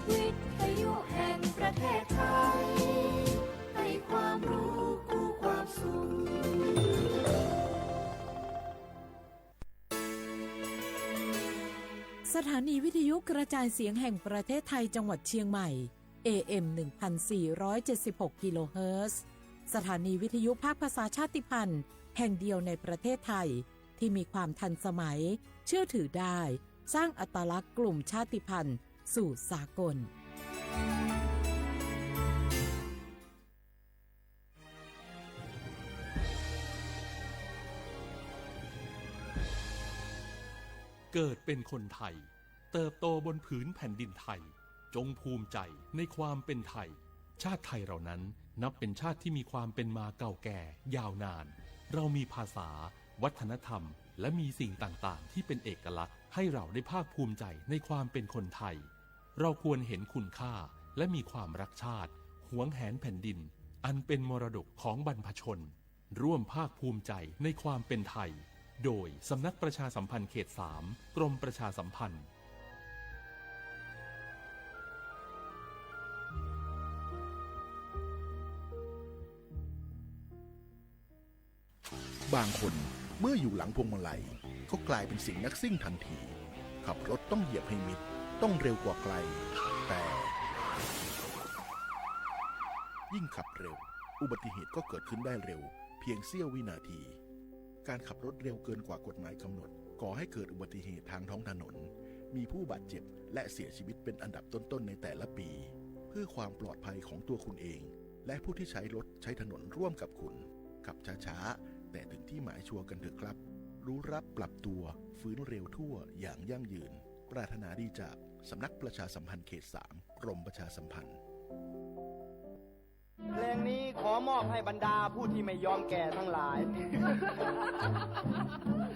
วิทยุแห่งประเทศไทย ให้ความรู้คู่ความสุข สถานีวิทยุกระจายเสียงแห่งประเทศไทยจังหวัดเชียงใหม่ เอ เอ็ม หนึ่งพันสี่ร้อยเจ็ดสิบหก กิโลเฮิรตซ์ สถานีวิทยุภาคภาษาชาติพันธุ์แห่งเดียวในประเทศไทย ที่มีความทันสมัย เชื่อถือได้ สร้างอัตลักษณ์กลุ่มชาติพันธุ์สู่สากล เกิดเป็นคนไทย เติบโตบนผืนแผ่นดินไทย จงภูมิใจในความเป็นไทย ชาติไทยเรานั้นนับเป็นชาติที่มีความเป็นมาเก่าแก่ยาวนาน เรามีภาษา วัฒนธรรม และมีสิ่งต่างๆ ที่เป็นเอกลักษณ์ ให้เราได้ภาคภูมิใจในความเป็นคนไทย เราควรเห็นคุณค่า และมีความรักชาติ หวงแหนแผ่นดิน อันเป็นมรดกของบรรพชน ร่วมภาคภูมิใจในความเป็นไทย โดยสำนักประชาสัมพันธ์เขตสาม กรมประชาสัมพันธ์ บางคนเมื่ออยู่หลังพวงมาลัยก็กลายเป็นเสียงนักซิ่งทันที ขับรถต้องเหยียบให้มิด ต้องเร็วกว่าใคร แต่ ยิ่งขับเร็ว อุบัติเหตุก็เกิดขึ้นได้เร็ว เพียงเสี้ยววินาที การขับรถเร็วเกินกว่ากฎหมายกำหนด ก่อให้เกิดอุบัติเหตุทางท้องถนน มีผู้บาดเจ็บและเสียชีวิตเป็นอันดับต้นๆในแต่ละปี เพื่อความปลอดภัยของตัวคุณเอง และผู้ที่ใช้รถใช้ถนนร่วมกับคุณ ขับช้าๆ แต่ถึงที่หมายชัวร์กันเถอะครับ รู้รับปรับตัว ฟื้นเร็วทั่วอย่างยั่งยืน ปรารถนาดีจากสำนักประชาสัมพันธ์เขตสาม กรมประชาสัมพันธ์ เพลงนี้ขอมอบให้บรรดาผู้ที่ไม่ยอมแก่ทั้งหลาย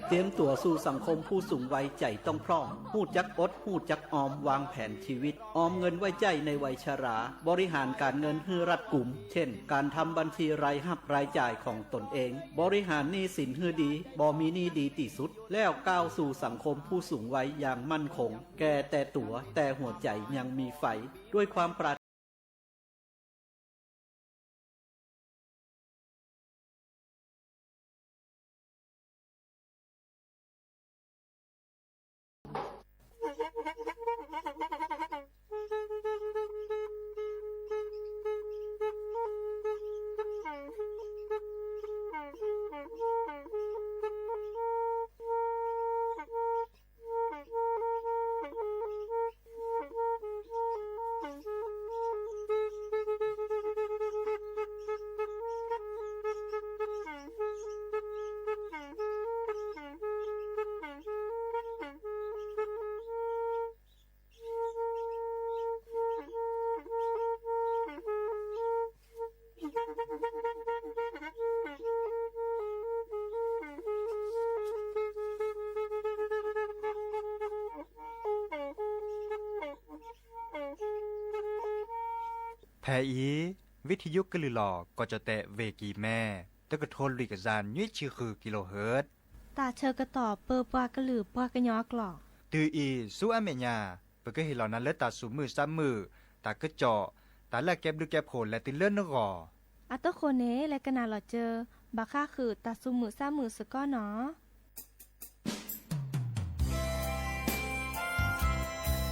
เตรียมตั๋วสู่สังคมผู้สูงวัย ใจ๋ต้องพร่อง ฮู้จักอด ฮู้จักออม วางแผนชีวิต ออมเงินไว้ใจ๊ในวัยชรา บริหารการเงินหื้อรัดกุม เช่น การทำบัญชีรายฮับรายจ่ายของตนเอง บริหารหนี้สินหื้อดี บ่มีหนี้ดีตี้สุด แล้วก้าวสู่สังคมผู้สูงวัยอย่างมั่นคง แก่แต่ตั๋ว แต่หัวใจ๋ยังมีไฟ ด้วยความปรารถนา ဖဲအံၤ ဝံထယုကလုၢ်လီၤ ကီၢ်ကၠီၣ်တဲၣ် ဝ့ၢ်ကံၢ်မဲ တကထိလွံၢ်ကယၤနွံဆံဃု ကံလိဟၢၣ် တၢ်ဆၢကတီၢ်ပၢပှၤကလုာ်ပှၤကညီအကျိာ်. တုၤအံၤဆူအမဲာ်ညါ ပကဟ့ၣ်လီၤနၤလၢတၢ်သူၣ်မုာ်သးမုာ်, တၢ်ကစီၣ်, တၢ်လၢအကဲဘျုးကဲဖှိၣ်လဲၤတုၤလၢနဂီၢ်. အသဃိန့ၣ် လဲၤကနၣ်လီၤစၢၤ ဘၣ်ဃးဃုာ်တၢ်သူၣ်မုာ်သးမုာ်စ့ၢ်ကီးနီၤ. ဖ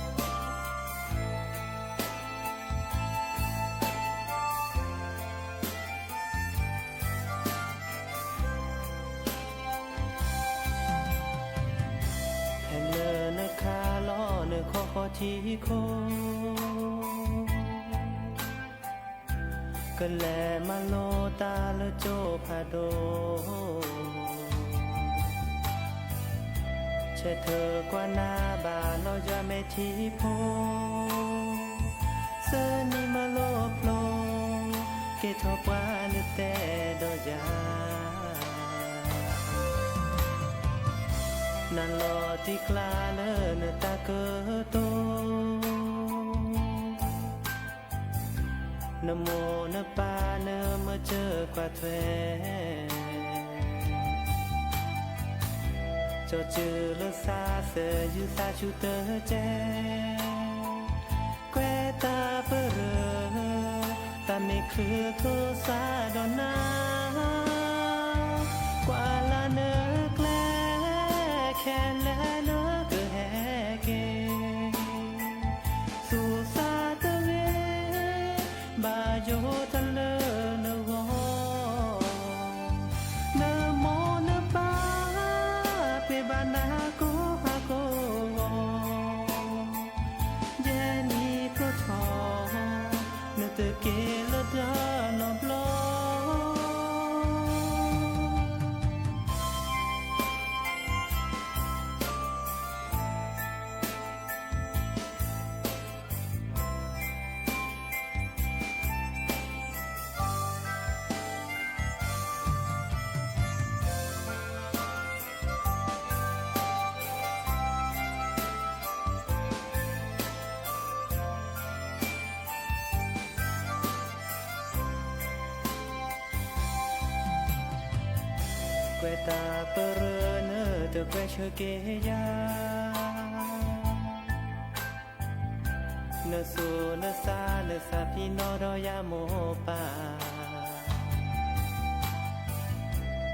ဲလၢနခးလီၤနခီဃီထံခိၣ် ကလဲၤမၤလိတၢ်လၢကၠိဖးဒိၣ်, ဆဲးထၢၣ်ကွၢ်နၤဘၣ်လီၤယွၤမဲာ်ထံဖိ, သၢနံၣ်မၤလိဖျိ, ကဲထီၣ်ပှၤလၢတဲဒီးယၤ, နလီၤတံၢ်ကျါလၢနတၢ်ကတိၤ နမိၢ်နပၢ်နမၤစၢၤကွၢ်ထွဲ, ကၠီၤစၢၤလၢသးသၢယုၢ်သးဆူၣ်တကဲ, ကွဲး မ့ၢ်ခရံာ်သူၣ်စၢ်ဒီးနၤ, ကွၢ်လၢနကျဲ, ခဲလၢာ်နကဟဲက့ၤ, သူၣ်စၢ်တဂ့ၤ, ဘၣ်ယိၣ်တၢ်လၢနဂီၢ်, နမိၢ်နပၢ်, ပှ့ၤဘၣ်နၤကိးဟါကိးဂီၤ ယဲနံၤသီထီၣ်, နတက့ၤလၢတၢ်နီတဘျီ. ကွဲးတၢ်ပရၢနတကွဲးဆၢက့ၤယၤ, နသူၣ်နသးနသးဖံနီၣ်ဒီးယၤမိၢ်ပၢ်,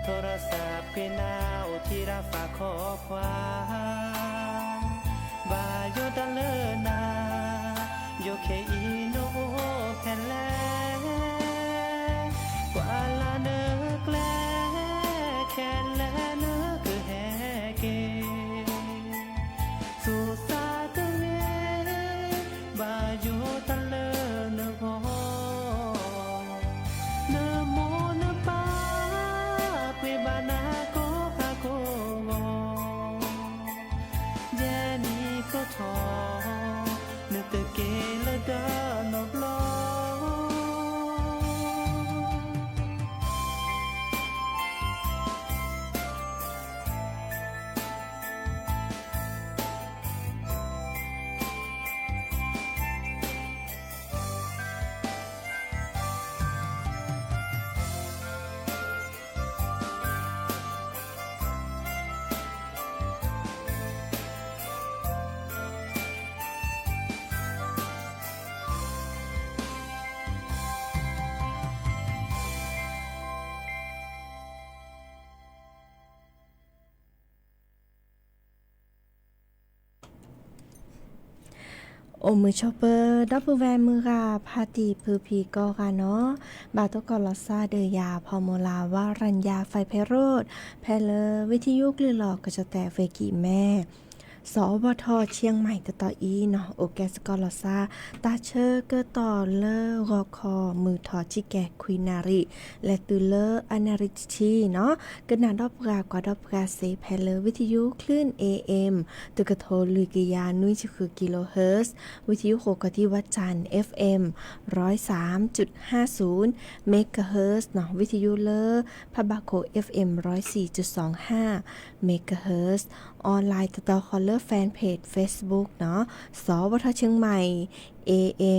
ထီရစၢ်ပှ့ၤနၤအိၣ်ထံရၣ်သးခီခွါ, ဘၣ်ယိၣ်တၢ်လၢနၤ, ယိၣ်ခဲအံၤနအိၣ်ဖဲလဲၣ်, ကွၢ်လၢနကျဲ, ခဲလၢာ်နကဟဲက့ၤ, သူၣ်စၢ်တဂ့ၤ, ဘၣ်ယိၣ်တၢ်လၢနဂီၢ်, နမိၢ်နပၢ်, ပှ့ၤဘၣ်နၤကိးဟါကိးဂီၤ, ယဲနံၤသီထီၣ်, နတက့ၤလၢတၢ်နီတဘျီ. အိၣ်မုာ်ဆိးပၢၤ ဒီပုၢ်ဝဲၢ်မုၢ်ဂၤဖါတံၢ်ဖုဖံကိးဂၤနီၣ်, ဘၣ်တိၢ်ကီၢ်လီၤသးဒီးယၤ ဖီမူၤလၤ ဝါရၣ်ညါ ဖဲဖဲရိၣ်, ဖဲလၢဝံထယုကလုၢ်လီၤကစီၣ်တဲာ် ဝ့ၢ်ကံၣ်မဲ စီၤအီဘီထီၣ် ဆံၣ်မဲၣ် တတီၤအံၤနီၣ်, အိၣ်ကဲစကီၢ်လီၤသး တၢ်ဆၢကတီၢ်လၢဂီၤခီမုၢ်ထီၣ် ဆံကဲၣ်ခွံနၣ်ရံၣ် လဲၤတုၤလၢအနၣ်ရံၣ်တဆံနီၣ်, ကနၣ်ဒီးပှၤကွၢ်ဒီးပှၤစ့ၢ် ဖဲလၢဝံထယုကလုၢ် A M တကထိလွံၢ်ကယၤနွံဆံဃု kilohertz, ဝံထယုဃိးကီၢ်ထံဝၣ်စၣ် F M ร้อยสามจุดห้าศูนย์ megahertz နီၣ်, ဝံထယုလၢ ဖးဘၣ်ခိၣ် F M ร้อยสี่จุดสองห้า megahertz, online တတီၤဃီလၢ fan page Facebook နီၣ်, စီၤဝါထီၣ်ဆံၣ်မဲၣ် A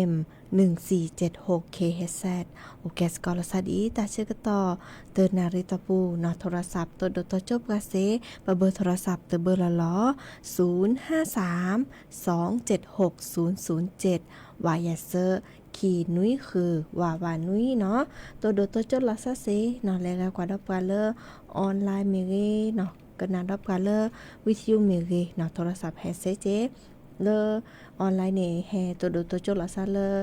M หนึ่งสี่เจ็ดหก kilohertz, အိၣ်ကဲစကီၢ်လီၤသးဒ်အံၤ တၢ်ဆၢကတီၢ် တနၣ်ရံၣ်တီၢ်ပူၤနီၣ်, ထီရစး တိၢ်ဒိၣ်တိၢ်ကၠိပှၤစ့ၢ်, ပဘၢထီရစးတဘၢလီၤလီၤ, ศูนย์ห้าสามสองเจ็ดหกศูนย์ศูนย์เจ็ด ဝးယဲၢ်စၢ ခံနွံဃု ဝးဝးနွံနီၣ်, တိၢ်ဒိၣ်တိၢ်ကၠိလီၤသးစ့ၢ်နီၣ်, လဲၤဂၤကွၢ်ဒီးပှၤလၢ online မ့ၢ်ဂ့ၤနီၣ်, ကနၣ်ဒီးပှၤလၢ ဝံထယုမ့ၢ်ဂ့ၤနီၣ်, ထီရစးဟဲစ့ၢ်ကီး လၢ online န့ၣ် ဟဲတိၢ်ဒိၣ်တိၢ်ကၠိလီၤသးလၢ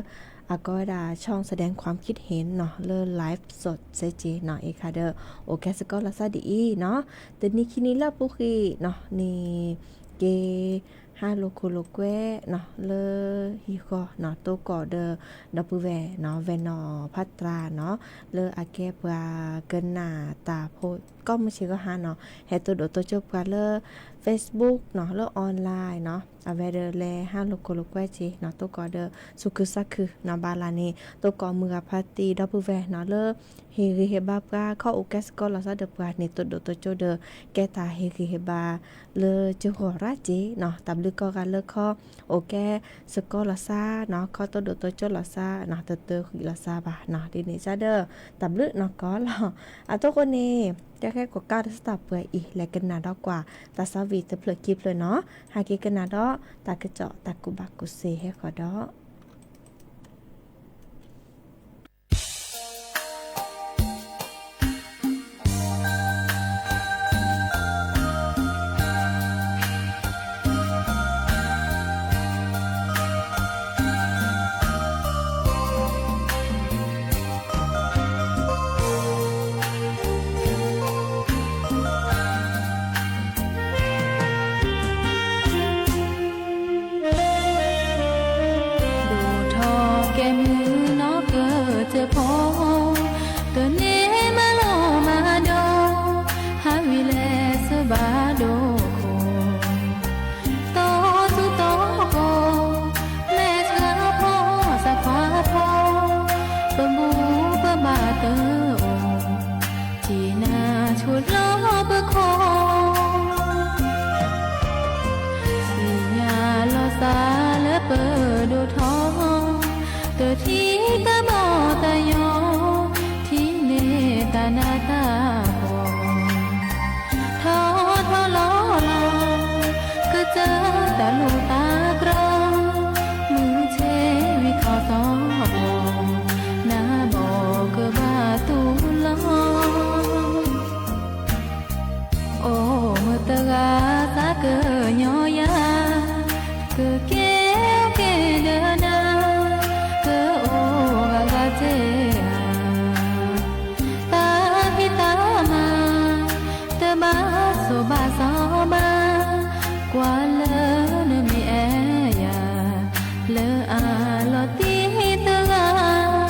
အကိးဝဲဒၣ် ช่องแสดงความคิดเห็น နီၣ်, လၢ live สด စ့ၢ်ကီးနီၣ်, အခါဒီး အိၣ်ကဲစကီၢ်လီၤသးဒ်အံၤနီၣ်, တနံၤခံနံၤလၢအပူၤကွံာ်နီၣ်, န့ၣ် က့ၤ ဟးလိာ်ခိၣ်လိာ်ကွဲနီၣ်, လၢဟံၣ်ဃီနီၣ်, တိၢ်ကီၣ်ဒီး ဒီပုၢ်ဝဲၢ်နီၣ်, ဝဲၢ်နီၣ်ဖးတြၢ်နီၣ်, လၢအကဲပှၤကနၣ်တၢ်ဖိ ကိးမုၢ်ဆ့ၣ်ဂီၢ်ဟါနီၣ်, ဟဲတိၢ်ဒိၣ်တိၢ်ကၠိပှၤလၢ Facebook နီၣ်, လၢ online နီၣ်, အဝဲဒီးလဲၤဟးလိာ်ခိၣ်လိာ်ကွဲစ့ၢ်နီၣ်, တိၢ်ကီၣ်ဒီး သူၣ်ခုသးခုနီၣ်, ဘၣ်လၢန့ၣ် တိၢ်ကီၣ်မုၢ်ဂၤဖါတံၢ် ဒီပုၢ်ဝဲၢ်နီၣ်, လၢ ဟ့ၣ်ဂံၢ်ဟ့ၣ်ဘါပှၤ ခီအိၣ်ကဲစကီၢ်လီၤသးဒီးပှၤန့ၣ် တိၢ်ဒိၣ်တိၢ်ကၠိဒီး ကဲတၢ်ဟ့ၣ်ဂံၢ်ဟ့ၣ်ဘါ လၢကဂီၢ်ရၣ်စ့ၢ်နီၣ်, တၢ်ဘျုးကိးဂၤလၢခီ အိၣ်ကဲစကီၢ်လီၤသးနီၣ်, ခီတိၢ်ဒိၣ်တိၢ်ကၠိလီၤသးနီၣ်, တတၢဃံးလီၤသးဘၣ်နီၣ်, ဒ်န့ၣ်စ့ၢ်ဒီး တၢ်ဘျုးနီၢ်ကီၢ်လီၤ. အတိၢ်ဃိန့ၣ် ကဲဃဲကိးကးတၢ်စတၢ်ပှဲၤအံၤ လဲၤကနၣ်ဒီးကွၢ် တၢ်သးဝံၣ်တဖျၢၣ်ခံဖျၢၣ်နီၣ်, ဟဲက့ၤကနၣ်ဒီး တၢ်ကစီၣ်တၢ်ကူၣ်ဘၣ်ကူၣ်သ့ဟဲဃီၤဒီး ထံတၢ်ဘီၣ်တၢ်ယိာ်, ထံန့ၢ်တၢ်နးတၢ်ဖှီၣ်, ထီထီလီၤလီၤ, ကစၢၢ်တၢ်လိၣ်တၢ်ကြီ, မုၢ်ဆ့ၣ်ဝံၤထီၣ်သီပီၤ, နးဘီၣ်ကဘၣ်တူၢ်လီၤ. အိၣ်မုာ်တဂၤသးကညီၤယၤ, ကကဲအိၣ်က့ၤဒီးနၤ, ကအိၣ်ဂၤဂၤစ့ဧါ. တၢ်ဖံးတၢ်မၤ တဘၣ်ဆိၣ်ဘၣ်စီဘၣ်, ကွၢ်လၢနမ့ၢ်အဲၣ်ယၤ, လၢအလီၤတံၢ်တဂၤ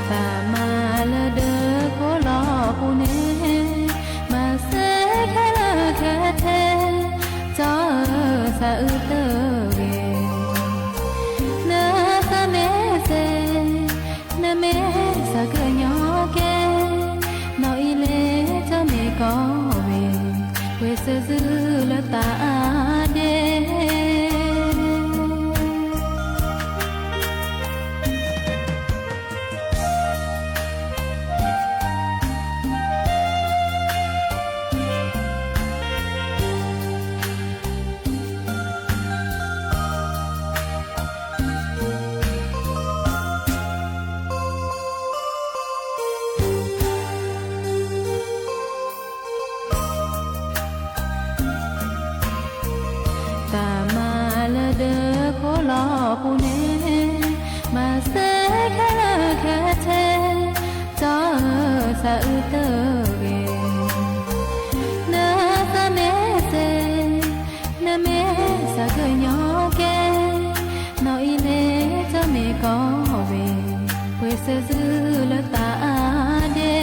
တၢ်မၤလၢဒၢးခိၣ်လီၤပူၤန့ၣ်, မၤစၢၤခဲလၢာ်ခဲဆ့, ကၠီဧၢ သးအုးတဂ့ၤ. နသးမ့ၢ်စ့, နမ့ၢ်သးကညီၤကဲ, နီၢ်အံၤလ့ကၠီမ့ၢ်ကီဝ့ၢ်, ပှဲၤစၢၤစုလၢတၢ်အါဒ့ တၢ်မၤလၢဒၢးခိၣ်လီၤပူၤန့ၣ်, မၤစၢၤခဲလၢာ်ခဲဆ့, ကၠီဧၢ သးအုးတဂ့ၤ. နသးမ့ၢ်စ့, နမ့ၢ်သးကညီၤကဲ, နီၢ်အံၤလ့ကၠီမ့ၢ်ကီဝ့ၢ်, ပှဲၤစၢၤစုလၢတၢ်အါဒ့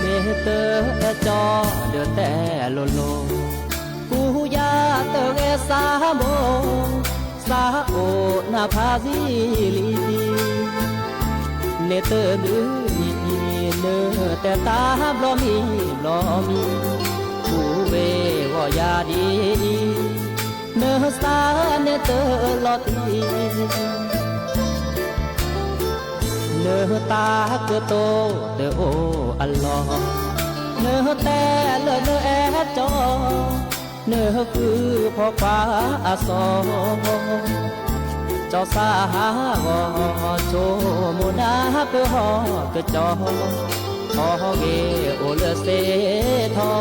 မ့ၢ်တအဲၣ်ကၠီဒီးတဲလိၤလိၤ, ကူယၤတဂဲၤစးဘိ, စးအိၣ်နၢ်ဖးစံလံ, န့ၣ်တဒုအံၤ, နတဲတၢ်ဘျီမံၤဘျီမံၤ, ကူဝဲဂီၤယၤဒ်အံၤ, နစးန့ၣ်တလီၤတံၢ် နတၢ်ကတိၤတအိၣ်အလီၢ်, နတဲလၢနအဲၣ်ကၠီ, နဃုဖီခွါအစီၤ, ကၠီစးဟးဂီၤ, ဆိမိၣ်နၢ်ပၢၢ်ဟီၣ်ကၠီ, ဟီၣ်ဂ့ၤအိၣ်လၢစ့ထီ,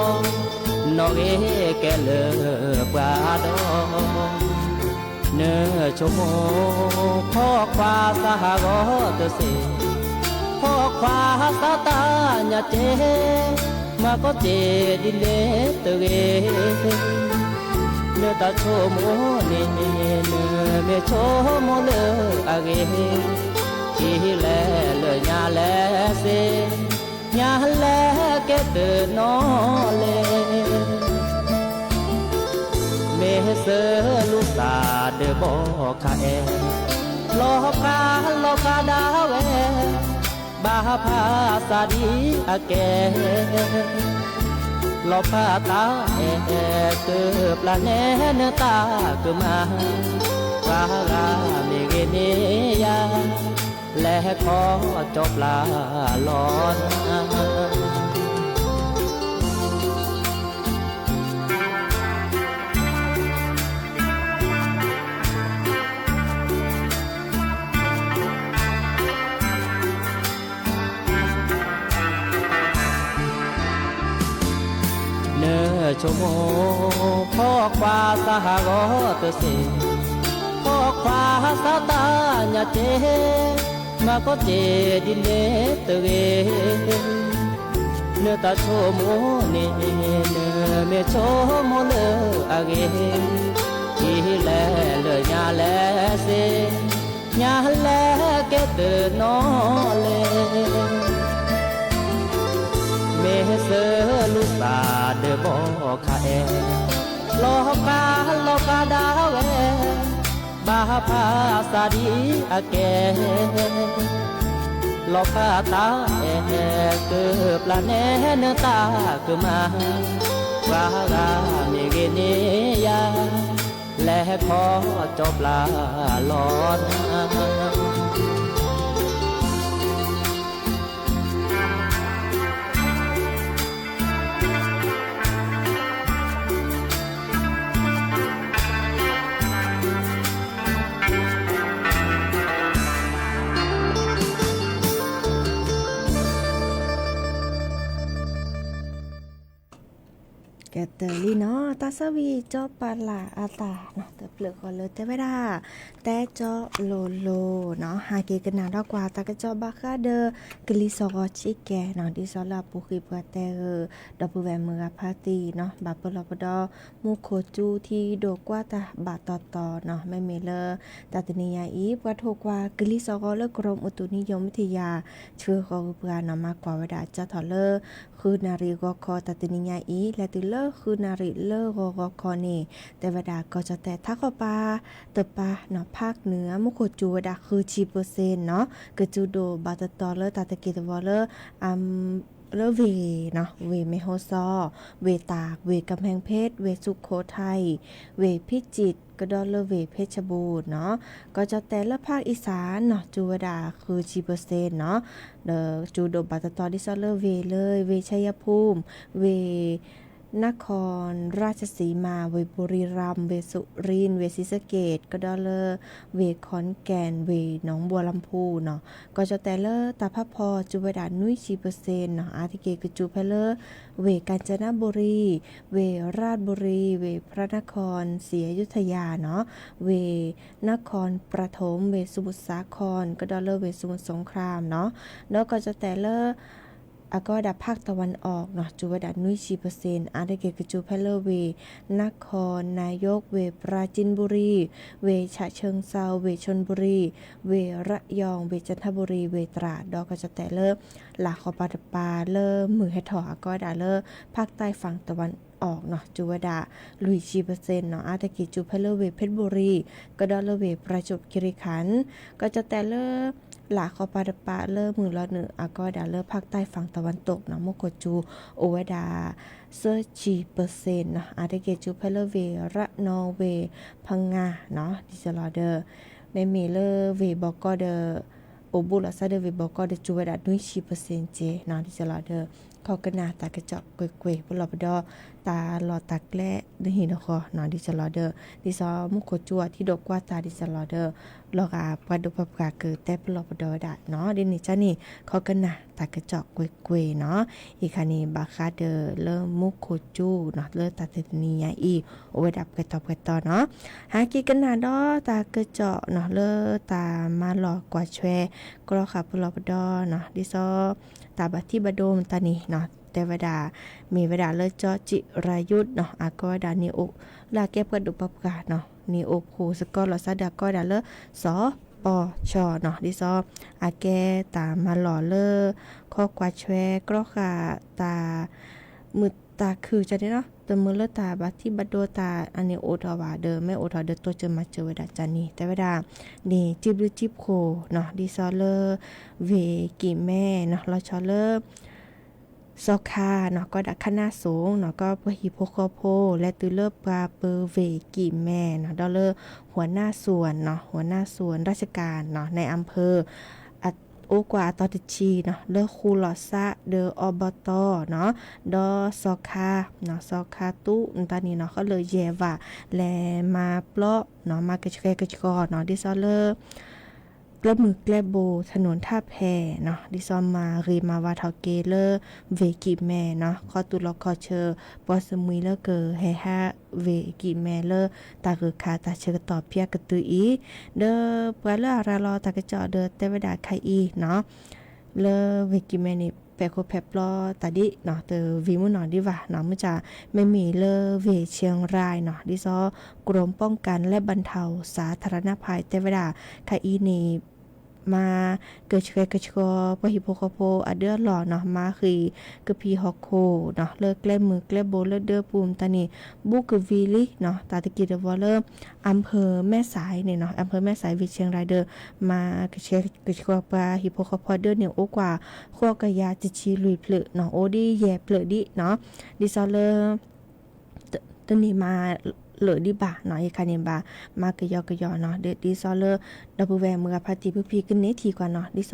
နီၣ်ဂ့ၤကဲလၢပှၤဒီး နဆိကမိၣ်, ဖီခွါစးဟးဂီၤတစ့, ဖီခွါစးတၢ်ညါက့, မၤကီက့ၤဒ်န့ၣ်တဂ့ၤ, နတၢ်ဆိကမိၣ်န့ၣ်, နမ့ၢ်ဆိကမိၣ်လၢအဂ့ၤ, ထံၣ်လဲၣ်လၢညါလဲၣ်စ့ ညါလဲၣ်ကဲတနီၤလဲၣ်, မ့ၢ်စၢၤလူၤသးဒီးဘီခါအဲၣ်, လီၤဖးလီၤဖးဒၣ်ဝဲ, ဘၣ်ဖးစးဒ်အကဲ, လီၤဖးတၢ်အဲၣ်, ကပျၢ်နဲနတၢ်ကမၣ်, ပှၤဂၤမ့ၢ်ဂ့ၤန့ၢ်ယၤ လဲၤခီကၠီပျၢ်လီၤနၤ. ဆိကမိၣ်, ဖီၣ်ခွါစးဟးဂီၤတစ့ၢ်, ဖီၣ်ခွါစးတၢ်ညၣ်တ့, မၤကီတ့ၢ်ဒ်န့ၣ်တဂ့ၤ, နတၢ်ဆိကမိၣ်န့ၣ် နမ့ၢ်ဆိကမိၣ်လၢအဂ့ၤ, ဒ်လဲၣ်လၢညါလဲၣ်စ့ၢ်, ညါလဲၣ်ကဲတနီၤလဲၣ်. မ့ၢ်စၢလူၤသးဒီးဘီခါအဲၣ်, လီၤကါလီၤကါဒၣ်ဝဲ, ဘၣ်ဖးစးဒ်အကဲ, လီၤဖးတၢ်အဲၣ်ကပျၢ်နဲနတၢ်ကမၣ်, ပှၤဂၤမ့ၢ်ဂ့ၤန့ၢ်ယၤ, လဲၤခီကၠီပျၢ်လီၤနၤ. ကတၢၢ်လံနီၤ တၢ်ဆၢဝံၤကၠီပာ်လၢ်အသးနီၤ တဖျၢၣ်ဃီလၢတဲဝဲဒၣ် တဲကၠီလိၤလိၤနီၤ ဟးက့ၤကနၣ်ဒီးကွၢ်တၢ်ကစီၣ်ဘၣ်ဃးဒီး ကလံၤစိးဂီၤဆံးကဲနီၤ ဒ်သိးလၢအပူၤကွံာ်ပှၤတဲဂ့ၤ ဒီပုၢ်ဝဲၢ်မုၢ်ဂၤဖါတံၢ်နီၤ ဘၣ်ပလီၢ်ပဒီ မူခိၣ်စူၤထံဒိၣ်ကွၢ်တၢ်ဘၣ်တီတီနီၤ မ့မ့ၢ်လၢ တၢ်တနံၤညါအံၤ ပှၤထိၣ်ကွၢ်ကလံၤစိးဂီၤလၢ ကရူၢ်မုၢ်တူၢ်နံၤယိာ်မုၢ်ထံယၤ ဆှၢဃီၤဂုၤပှၤနီၤ မၤကွၢ်ဝဲဒၣ်ကၠီထီၣ်လၢ ဃုနၣ်ရံၣ်ဂီၤခီ တၢ်တနံၤညါအံၤ လဲၤတုၤလၢဃုနၣ်ရံၣ်လၢဂီၤဂီၤခီန့ၣ် တဲဝဲဒၣ်ကီၢ်ကၠီၣ်တဲၣ် ထးခီပၤတပၤနီၤ ဖးနုာ်အမူခိၣ်စူၤဝဲဒၣ်ဃုဆံပၢၢ်စ့ၣ်နီၤ ကစူၤဒိၣ်ဘၣ်တီတီလၢတၢ်တက့ၢ်တဝီလၢ လၢဝ့ၢ်နီၤ ဝ့ၢ်မ့ၤဟီၣ်စီၤ ဝ့ၢ်တၢ် ဝ့ၢ်ကမဲၣ်ဖ့း ဝ့ၢ်စူခိၣ်ထၢၣ် ဝ့ၢ်ဖံးစံး ကဒီးလၢဝ့ၢ်ဖ့းစဘူၣ်နီၤ ကီၢ်ကၠီၣ်တဲၣ်လၢဖးအံၣ်စၢ်နီၤ စူၤဝဲဒၣ်ဃုဆံပၢၢ်စ့ၣ်နီၤ ဒီးစူၤဒိၣ်ဘၣ်တီတီဒ်သိးလၢဝ့ၢ်လၢ ဝ့ၢ်ဆၢယါဖူမ် ဝ့ၢ် နခီၣ်ရၢၣ်စံမၣ် ဝ့ၢ်ဘူရံရၣ် ဝ့ၢ်စူၤရံၣ် ဝ့ၢ်စံစက့ၣ် ကဒီးလၢ ဝ့ၢ်ခီၣ်ကဲၣ် ဝ့ၢ်နီၢ်ဘိလီၤဖူနီၤ ကီၢ်ကၠီၣ်တဲၣ်လၢတၢ်ဖးဖီစူၤဝဲဒၣ်နွံဆံပၢၢ်စ့ၣ်နီၤ အါတက့ၢ်ကစူၤဖဲလၢ ဝ့ၢ်ကၣ်စနဘူရံၣ် ဝ့ၢ်ရၣ်ဘူရံၣ် ဝ့ၢ်ဖရၣ်နခီၣ် စံအယူထယၤနီၤ ဝ့ၢ်နခီၣ်ပြထိၣ် ဝ့ၢ်စမုၢ်စးခီၣ် ကဒီးလၢဝ့ၢ်စမုၢ်စူခရၣ်နီၤ ဒီးကီၢ်ကၠီၣ်တဲၣ်လၢ အကီဝဲဒၣ်ဖးတဝၣ်အီၣ်နီၤ စူၤဝဲဒၣ်နွံဆံပၢၢ်စ့ၣ် အါတက့ၢ်ကစူၤဖဲလၢဝ့ၢ် နခီၣ်နယိၣ် ဝ့ၢ်ပရၤစံဘူရံၣ် ဝ့ၢ်ဆၣ်ဆၢၣ်စီၤ ဝ့ၢ်ဆူၣ်ဘူရံၣ် ဝ့ၢ်ရယီၣ် ဝ့ၢ်ကၠၣ်ထဘူရံၣ် ဝ့ၢ်တြၢ် ဒီးကီၢ်ကၠီၣ်တဲၣ်လၢ လၢ်ဃီပၤတပၤလၢမုၢ်ဟဲထီၣ်အကီဝဲဒၣ်လၢ ဖးတၢ်ဖးတဝၣ်အီၣ်နီၤ စူၤဝဲဒၣ်လွံၢ်ဆံပၢၢ်စ့ၣ်နီၤ အါတက့ၢ်စူၤဖဲလၢဝ့ၢ်ဖ့းဘူရံၣ် ကဒီးလၢဝ့ၢ်ပရၤစူၣ်ကံရံၣ်ခၣ် ကီၢ်ကၠီၣ်တဲၣ်လၢ လၢ်ဃီပၤတပၤလၢမုၢ်လီၤနုာ်အကီဝဲဒၣ်လၢဖးတၢ်ဖးတဝၣ်တိၣ်နီၤ မူခိၣ်စူၤအိၣ်ဝဲဒၣ် သၢဆံပၢၢ်စ့ၣ်နီၤ အါတက့ၢ်စူၤဖဲလၢဝ့ၢ်ရနီၣ် ဝ့ၢ်ဖငါနီၤ ဒ်သိးလီၤဒီး မ့မ့ၢ်လၢဝ့ၢ်ဘီကီၢ်ဒီး အိၣ်ဘူးလီၤသးဒီးဝ့ၢ်ဘီကီၢ်ဒီးစူၤဝဲဒၣ်နွံဆံပၢၢ်စ့ၣ်က့နီၤ ဒ်သိးလီၤဒီး ခီကနၣ်တၢ်ကစီၣ်ကွ့ၢ်ကွ့ၢ် ပလီၢ်ပဒီ တၢ်လီၢ်တၢ်ကျဲ နဟံၣ်နဃီနီၤ ဒ်သိးလီၤဒီး ဒ်သိးမူခိၣ်စူၤအထံဒိၣ်ကွၢ်တၢ်ဒ်သိးလီၤဒီး လီၤဂာ်ပှၤဒိၣ်ပှၤပှၢ်ကတၢၢ်ပလီၢ်ပဒီဝဲဒၣ်နီၤ ဒ်န့ၣ်ကန့ၣ် ခီကနၣ်တၢ်ကစီၣ်ကွ့ၢ်ကွ့ၢ်နီၤ အံၤခါန့ၣ် ဘၣ်ဃးဒီးလၢမူခိၣ်စူၤနီၤ လၢတၢ်တနံၤညါအံၤ အိၣ်ဝဲဒၣ်ပှဲၤတီၤပှဲၤတီၤနီၤ ဟဲက့ၤကနၣ်ဒီးတၢ်ကစီၣ်နီၤ လၢတၢ်မၤလီၢ်ကွၢ်ဆွဲ ကြီဃာ်ပလီၢ်ပဒီနီၤ ဒ်သိး တၢ်ဘၣ်ထံၣ်ဘၣ်ဒိမတၤန့ၣ်နီၤ တဲဝဲဒၣ် မ့ၢ်ဝဲဒၣ်လၢကၠီစံးရၤယူးနီၤ အကီဝဲဒၣ်န့ၣ်အိၣ် လၢအကဲပှၤဒိၣ်ပှၤပှၢ်နီၤ န့ၣ်အိၣ်ဖှိၣ်စကီလီၤသးဒီးအကီဝဲဒၣ်လၢ စီၤပီၣ်ဆီနီၤ ဒ်သိး အကဲတၢ်မၤလီၢ်လၢ ခီကွၢ်ဆွဲကြီဃာ်တၢ် မုာ်တၢ်ခုၣ်ကန့ၣ်နီၤ တမုာ်လၢတၢ်ဘၣ်ထံၣ်ဘၣ်ဒိတၢ်အန့ၣ်အိၣ်ထီၣ်ဘၣ်ဒီး မ့ၢ်အိၣ်ထီၣ်ဒီးတိစၢၤမၤစၢၤဝဲဒၣ်ကန့ၣ် တဲဝဲဒၣ် န့ၣ်စံးဘျုးစံးဖှိၣ်နီၤ ဒ်သိးလၢ ဝ့ၢ်ကံၣ်မဲနီၤ လီၤဆီလၢ စီၤခါနီၤ ကီဒၣ်ခါနၢ်စိၤနီၤ ကီပှၤဟံၣ်ဖိဃီဖိ လဲၤတုၤလၢပှၤပၢၤဝ့ၢ်ကံၣ်မဲနီၤ ဒီးလၢ หัวหน้าส่วนနီၤ หัวหน้าส่วนราชการနီၤ ในอำเภอ အိၣ်ကွၢ်အတီၤတဆံနီၤ လၢဃူလီၤသးဒီး อบต နီၤ ဒီးစီၤခါနီၤ စီၤခါတူၢ်နတၢ်န့ၣ်နီၤ ဃီလၢယဲၢ်ဝး လဲၤမၤပျီနီၤ မၤကဆှဲကဆှီနီၤ ဒ်သိးလၢ ကျဲမုၢ်ကျဲဘိ ถนนท่าแพ နီၤ ဒ်သိးမၤဂ့ၤမၤဝါထီၣ်က့ၤလၢ ဝ့ၢ်ကံၣ်မဲနီၤ ခီတူၢ်လီၤခီၣ်ဆၢ ပှၤစမံၤလၢကဟဲဟးဝ့ၢ်ကံၣ်မဲလၢ တၢ်ဂုၤခးတၢ်ဆၢကတီၢ်ဖၠါကတုၤအံၤ ဒီးပှၤလၢအရၤလီၤတၢ်ကစီၣ်ဒီးတဲဝဲဒၣ်ခဲအံၤနီၤ လၢဝ့ၢ်ကံၣ်မဲန့ၣ် ပဲာ်ခိၣ်ပဲာ်ပျီတၢ်ဒ်နီၤ တဝံၤမုၢ်နီၢ်ဒံးဘၣ်နီၤ မုၢ်ဆါ မ့မ့ၢ်လၢဝ့ၢ် เชียงราย နီၤ ဒ်သိး กรมป้องกันและบรรเทาสาธารณภัย တဲဝဲဒၣ်ခဲအံၤန့ၣ် မၤကဆှဲကဆှီပှၤဟံၣ်ဖိဃီဖိအဒၢအလီၢ်နီၤ မၤဃံးကဖံးဟီၣ်ခိၣ်နီၤ လၢကျဲမုၢ်ကျဲဘိလၢဒၢပူၤမတၤန့ၣ် ဘူးကဝံၤလံနီၤ တၢ်တက့ၢ်တဝီလၢ อำเภอแม่สาย န့ၣ်နီၤ อำเภอแม่สาย ဝ့ၢ် เชียงราย ဒီး မၤကဆှဲကဆှီပှၤဟံၣ်ဖိဃီဖိအဒၢန့ၣ် အိၣ်ကွၢ်ဃိးကယၤတဆံလွံၢ်ဖျၢၣ်နီၤ အိၣ်ဒ်ယဲၢ်ဖျၢၣ်ဒ်နီၤ ဒ်သိးလၢ တန့ၢ်မၤလၢာ်ဒံးဘၣ်နီၤ အံၤခါန့ၣ်ဘၣ် မၤကယီကယီနီၤ ဒ်သိးလၢ ဒီပုၢ်ဝဲၢ်မုၢ်ဂၤဖါတံၢ်ဖုဖံကန့ၢ်ထံၣ်ကွၢ်နီၤ ဒ်သိး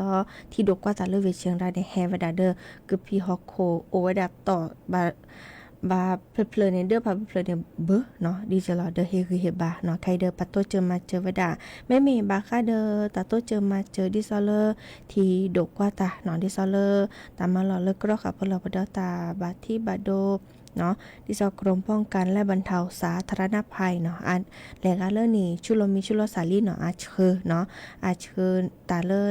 ထံဒိၣ်ကွၢ်တၢ်လၢဝ့ၢ် เชียงราย န့ၣ် ဟဲဝဲဒၣ်ဒီး ကဖံးဟီၣ်ခိၣ်အိၣ်ဝဲဒၣ်တီၢ် ဘၣ်ဖျၢၣ်ဖျၢၣ်န့ၣ် ဒၢဖးဖျၢၣ်ဖျၢၣ်န့ၣ်ဘၢနီၤ ဒ်သိးလီၤ ဒီးဟ့ၣ်ဂံၢ်ဟ့ၣ်ဘါနီၤ ခဲအံၤဒီးပာ်တိစၢၤမၤစၢၤဝဲဒၣ် မ့မ့ၢ်ဘၣ်ဃးဒီးတၢ်တိစၢၤမၤစၢၤ ဒ်သိးလၢ ထံဒိၣ်ကွၢ်တၢ်နီၤ ဒ်သိးလၢ တၢ်မၤလီၢ်လၢကရီဃာ်ပလီၢ်ပဒီတၢ်ဘၣ်ထံးဘၣ်ဒိ ဒ်သိး กรมป้องกันและบรรเทาสาธารณภัย နီၤ လဲၤဂၤလၢန့ၣ် ဆူလီၤမံဆူလီၤစးလံနီၤ အဆှၢနီၤ အဆှၢတၢ်လၢ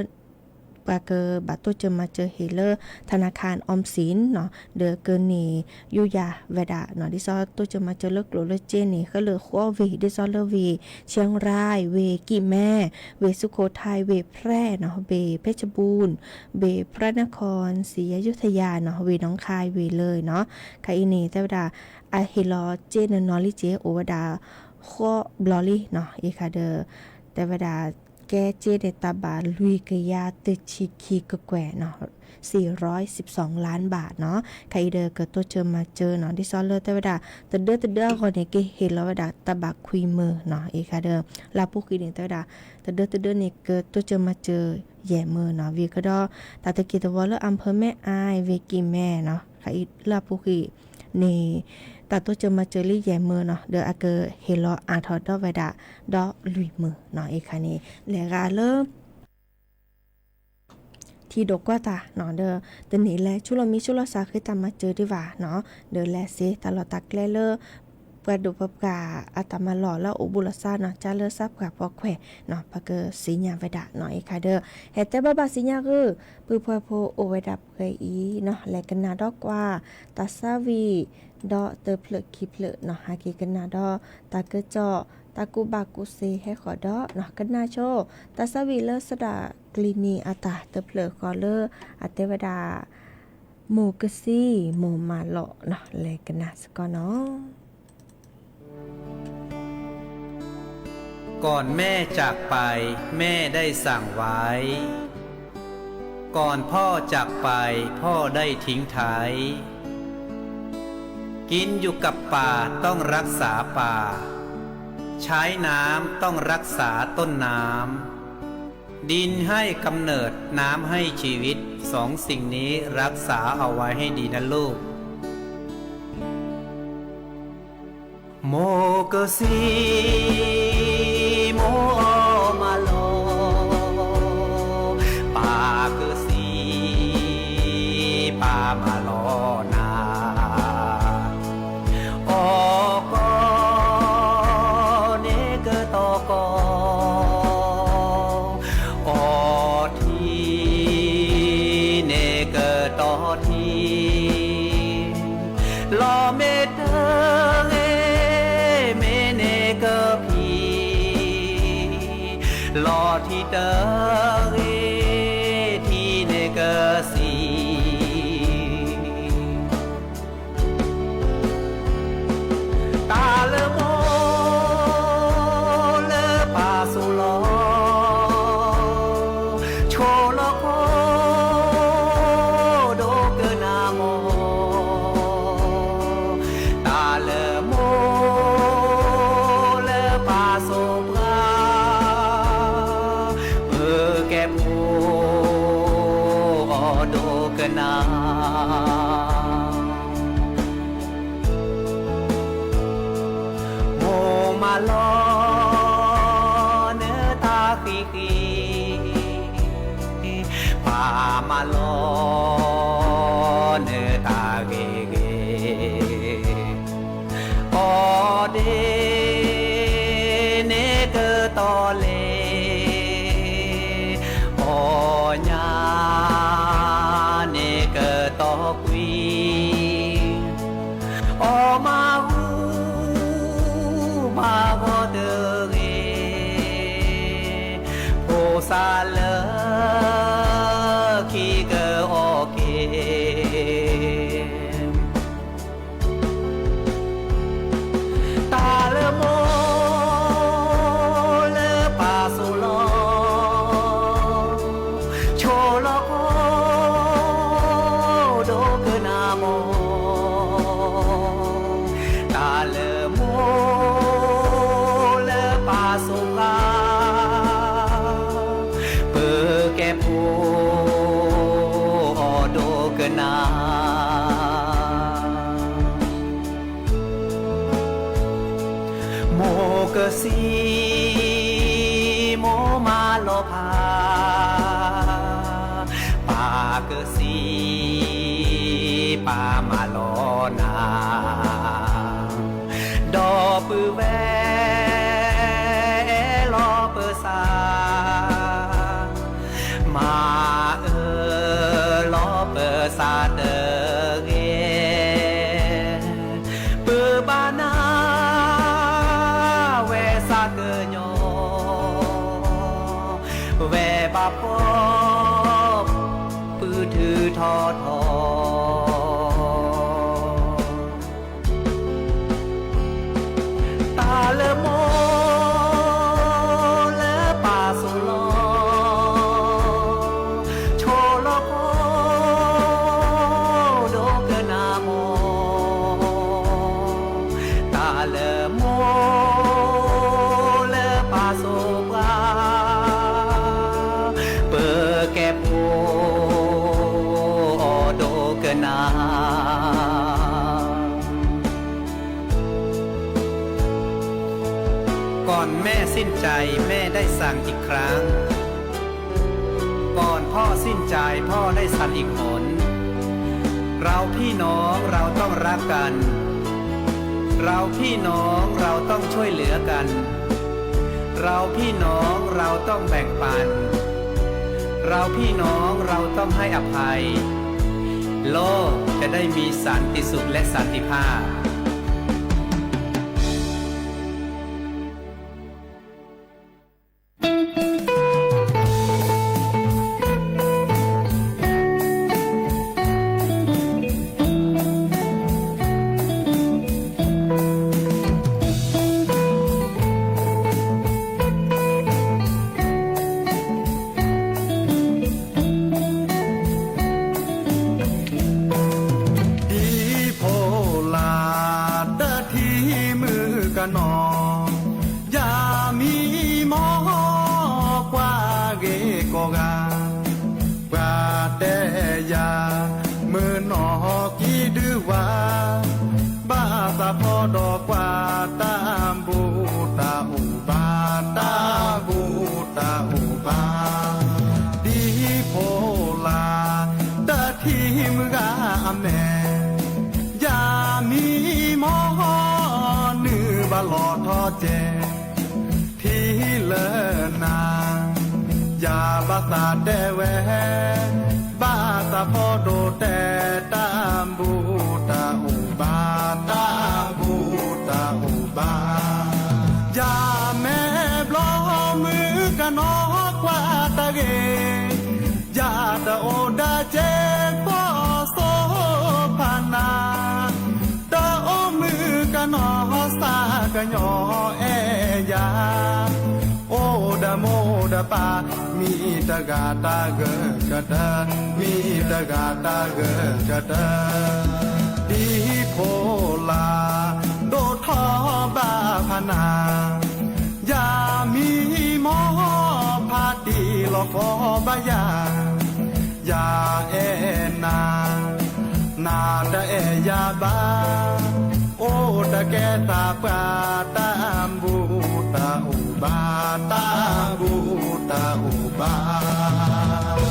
ပှၤကဘၣ်တိစၢၤမၤစၢၤဟ့ၣ်လၢ ธนาคารออมสิน နီၤ ဒီးကန့ၢ်ယူယၤဝဲဒၣ်နီၤ ဒ်သိးတိစၢၤမၤစၢၤလၢကျိၣ်လၢစ့န့ၣ် ဃဲလၢာ်ဃီဝ့ၢ် ဒ်သိးလၢဝ့ၢ် เชียงราย ဝ့ၢ်ကံၣ်မဲ ဝ့ၢ်สุโขทัย ဝ့ၢ်แพร่နီၤ ဝ့ၢ်เพชรบูรณ์ ဝ့ၢ်พระนครศรีอยุธยา နီၤ ဝ့ၢ်หนองคาย ဝ့ၢ်เลยနီၤ ခဲအံၤန့ၣ် တဲဝဲဒၣ် အဟ့ၣ်လီၤစ့နီၢ်နီၢ်လံစ့ အိၣ်ဝဲဒၣ် ဃီဘျီလံနီၤ အံၤခါဒီး တဲဝဲဒၣ် ကဲစ့န့ၣ် တၢ်ဘၣ်လွံၢ်ကယၤတဆံခံကကွဲၢ်နီၤ สี่ร้อยสิบสองล้านบาท နီၤ ခဲအံၤဒီးကတိစၢၤမၤစၢၤနီၤ ဒ်သိးလၢတဲဝဲဒၣ် တဒၢတဒၢအဂီၢ်န့ၣ် ကဟ့ၣ်လီၤဝဲဒၣ်တၢ်ဘၣ်ခွံမၢၤနီၤ အံၤခါဒီး လၢအပူၤကွံာ်န့ၣ် တဲဝဲဒၣ် တဒၢတဒၢန့ၣ် ကတိစၢၤမၤစၢၤယဲၢ်မၢၤနီၤ ဝံၤကဒီး တၢ်တက့ၢ်တဝီလၢ อำเภอแม่อาย ဝ့ၢ်ကံၣ်မဲနီၤ ခဲအံၤလၢအပူၤကွံာ်န့ၣ် တၢ်တိစၢၤမၤစၢၤလံယဲၢ်မၢၤနီၤ ဒီးအကဟ့ၣ်လီၤအါထီၣ်ဒီးဝဲဒၣ် ဒီးလွံၢ်မၢၤနီၤ အံၤခါန့ၣ် လဲၤဂၤလၢ ထံဒိၣ်ကွၢ်တၢ်နီၤ ဒီးတန့ၢ်လဲၤဆူလီၤမံဆူလီၤစးဃ့တၢ်မၤစၢၤဒံးဘၣ်နီၤ ဒီးလဲၤစ့တၢ်လီၢ်တၢ်ကျဲလၢ ပှၤဒိၣ်ပှၤပှၢ်အတၢ်မၤလီၢ်လၢအအိၣ်ဘူးလီၤသးနီၤ ကၢ်လၢသးပှၢ်ဖီခွဲးနီၤ ပကသ့ၣ်ညါဝဲဒၣ်နီၤ အံၤခါဒီး ဟဲတဲဘၣ်ဘၣ်သ့ၣ်ညါဂ့ၤ ပုၢ်ဖှဲဖိအိၣ်ဝဲဒၣ်ပှဲၤအံၤနီၤ လဲၤကနၣ်ဒီးကွၢ် တၢ်သးဝံၣ် ဒီးတဖျၢၣ်ခံဖျၢၣ်နီၤ ဟဲက့ၤကနၣ်ဒီး တၢ်ကစီၣ် တၢ်ကူၣ်ဘၣ်ကူၣ်သ့ဟဲဃီၤဒီးနီၤ ကနၣ်ဆိ တၢ်သးဝံၣ်လၢသဒၣ်ကျံၤမံၤအတၢ်တဖျၢၣ်ဃီလၢ အတဲဝဲဒၣ် မိၢ်ကသံ မိၢ်မၢလီၤနီၤ လဲၤကနၣ်စ့ၢ်ကီးနီၤ ก่อนแม่จากไป แม่ได้สั่งไว้ ก่อนพ่อจากไป พ่อได้ทิ้งท้าย กินอยู่กับป่า ต้องรักษาป่า ใช้น้ำ ต้องรักษาต้นน้ำ ดินให้กำเนิด น้ำให้ชีวิต สองสิ่งนี้รักษาเอาไว้ให้ดีนะลูก မိၢ်ကသံ မိၢ်အီၣ်မၢလီၤ ပၢ်ကသံ ပၢ်မၢလီၤနၤ အီၣ်ကီၢ်န့ၣ်ကတီၢ်ကီၢ် အီထံန့ၣ်ကတီၢ်ထံ လီၤမ့ၢ်တဂ့ၤ မ့ၢ်န့ၣ်ကဖံး လီၤထံတဂ့ၤ ထံန့ၣ်ကသံ တၢ်လၢမိၢ်လၢပၢ်စိၤလီၤ ဆိးလီၤခိၣ်ဒိကနၣ်မီၢ် တၢ်လၢမိၢ်လၢပၢ်စိၤပှၤ ပကဲ စးလၢခံကအီၣ်က့ၤ တၢ်လၢမိၢ်လၢပၢ်စိၤလီၤ, ဆိလီၤခိၣ်ဒိကနၣ်မီၢ်, တၢ်လၢမိၢ်လၢပၢ်စိၤပှၤ ပကဲဖိအီၣ်ဒိကနၣ်, မိၢ်ကစံး မိၢ်မၤလီၤဖး, ပၢ်ကစံး ပၢ်မၤလီၤနၤ, ဒီပုၢ်ဝဲၢ်အဲၣ်လီၤပသး, မၤအၢလီၤပသးတဂ့ၤ, ပဘၣ်နၢ်ဝဲသးကညီၤ, ဝဲဘၣ်ဖှီၣ် ပုၢ်ထုးထီထီ တၢ်လၢမိၢ်လၢပၢ်စိၤလီၤ, ဆိလီၤခိၣ်ဒိကနၣ်မီၢ်, တၢ်လၢမိၢ်လၢပၢ်စိၤပှၤ ပကဲဖိအီၣ်ဒိကနၣ်. ก่อนแม่สิ้นใจแม่ได้สั่งอีกครั้ง ก่อนพ่อสิ้นใจพ่อได้สั่งอีกหน เราพี่น้องเราต้องรักกัน เราพี่น้องเราต้องช่วยเหลือกัน เราพี่น้องเราต้องแบ่งปัน เราพี่น้องเราต้องให้อภัย โลกจะได้มีสันติสุขและสันติภาพ ဒ်ဖိလၢ်တထံၣ်မုၣ်ကနီၤ, ယၤမံမီၢ်ကွၢ်ဂ့ၤကိးဂၤ, ပှၤတဲယၤ မုၢ်နီၢ်ကံဒုဝၤ, ဘၣ်သးဖီဒီးကွၢ်တၢ်ဘူၣ်တၢ်အိၣ်ဘၣ်, တၢ်ဘူၣ်တၢ်အိၣ်ဘၣ်, ဒ်ဖိလၢ်တထံၣ်မုၢ်ဂၤအမဲာ်, ယၤမံမီၢ်နုာ်ဘၣ်လီၤထီၣ်ကဲး ထံလၢနၤ, ယၤဘၣ်သးတဲဝဲ, ဘၣ်သးဖီဒိၣ်တဲ တၢ်ဘူၣ်တၢ်အိၣ်ဘၣ်, တၢ်ဘူၣ်တၢ်အိၣ်ဘၣ်, ယၤမဲာ်ဘျီမုၣ်ကနီၤကွၢ်တၢ်ဂ့ၤ, ယၤတအိၣ်ဒီးစ့ဖိစိဖးနၤ, တအိၣ်မုၣ်ကနီၤစးကညီၤအဲၣ်ယၤ, အိၣ်ဒီးမိၢ်ဒီးပၢ် မံတဂၤတၢ်ဂၢၢ်ကတၢၢ်, မံတဂၤတၢ်ဂၢၢ်ကတၢၢ်, ဒ်ဖိလၢ် ဒိၣ်ထီၣ်ဘၣ်ဖးနၤ, ယၤမံမီၢ်ဖးတံၢ်လီၤဃီဘၣ်ယၤ, ယၤအဲၣ်နၤ, နၤတအဲၣ်ယၤဘၣ်, အိၣ်တကဲသးပှၤ တၢ်ဘူၣ်တၢ်အိၣ်ဘၣ်, တၢ်ဘူၣ်တၢ်အိၣ်ဘၣ်.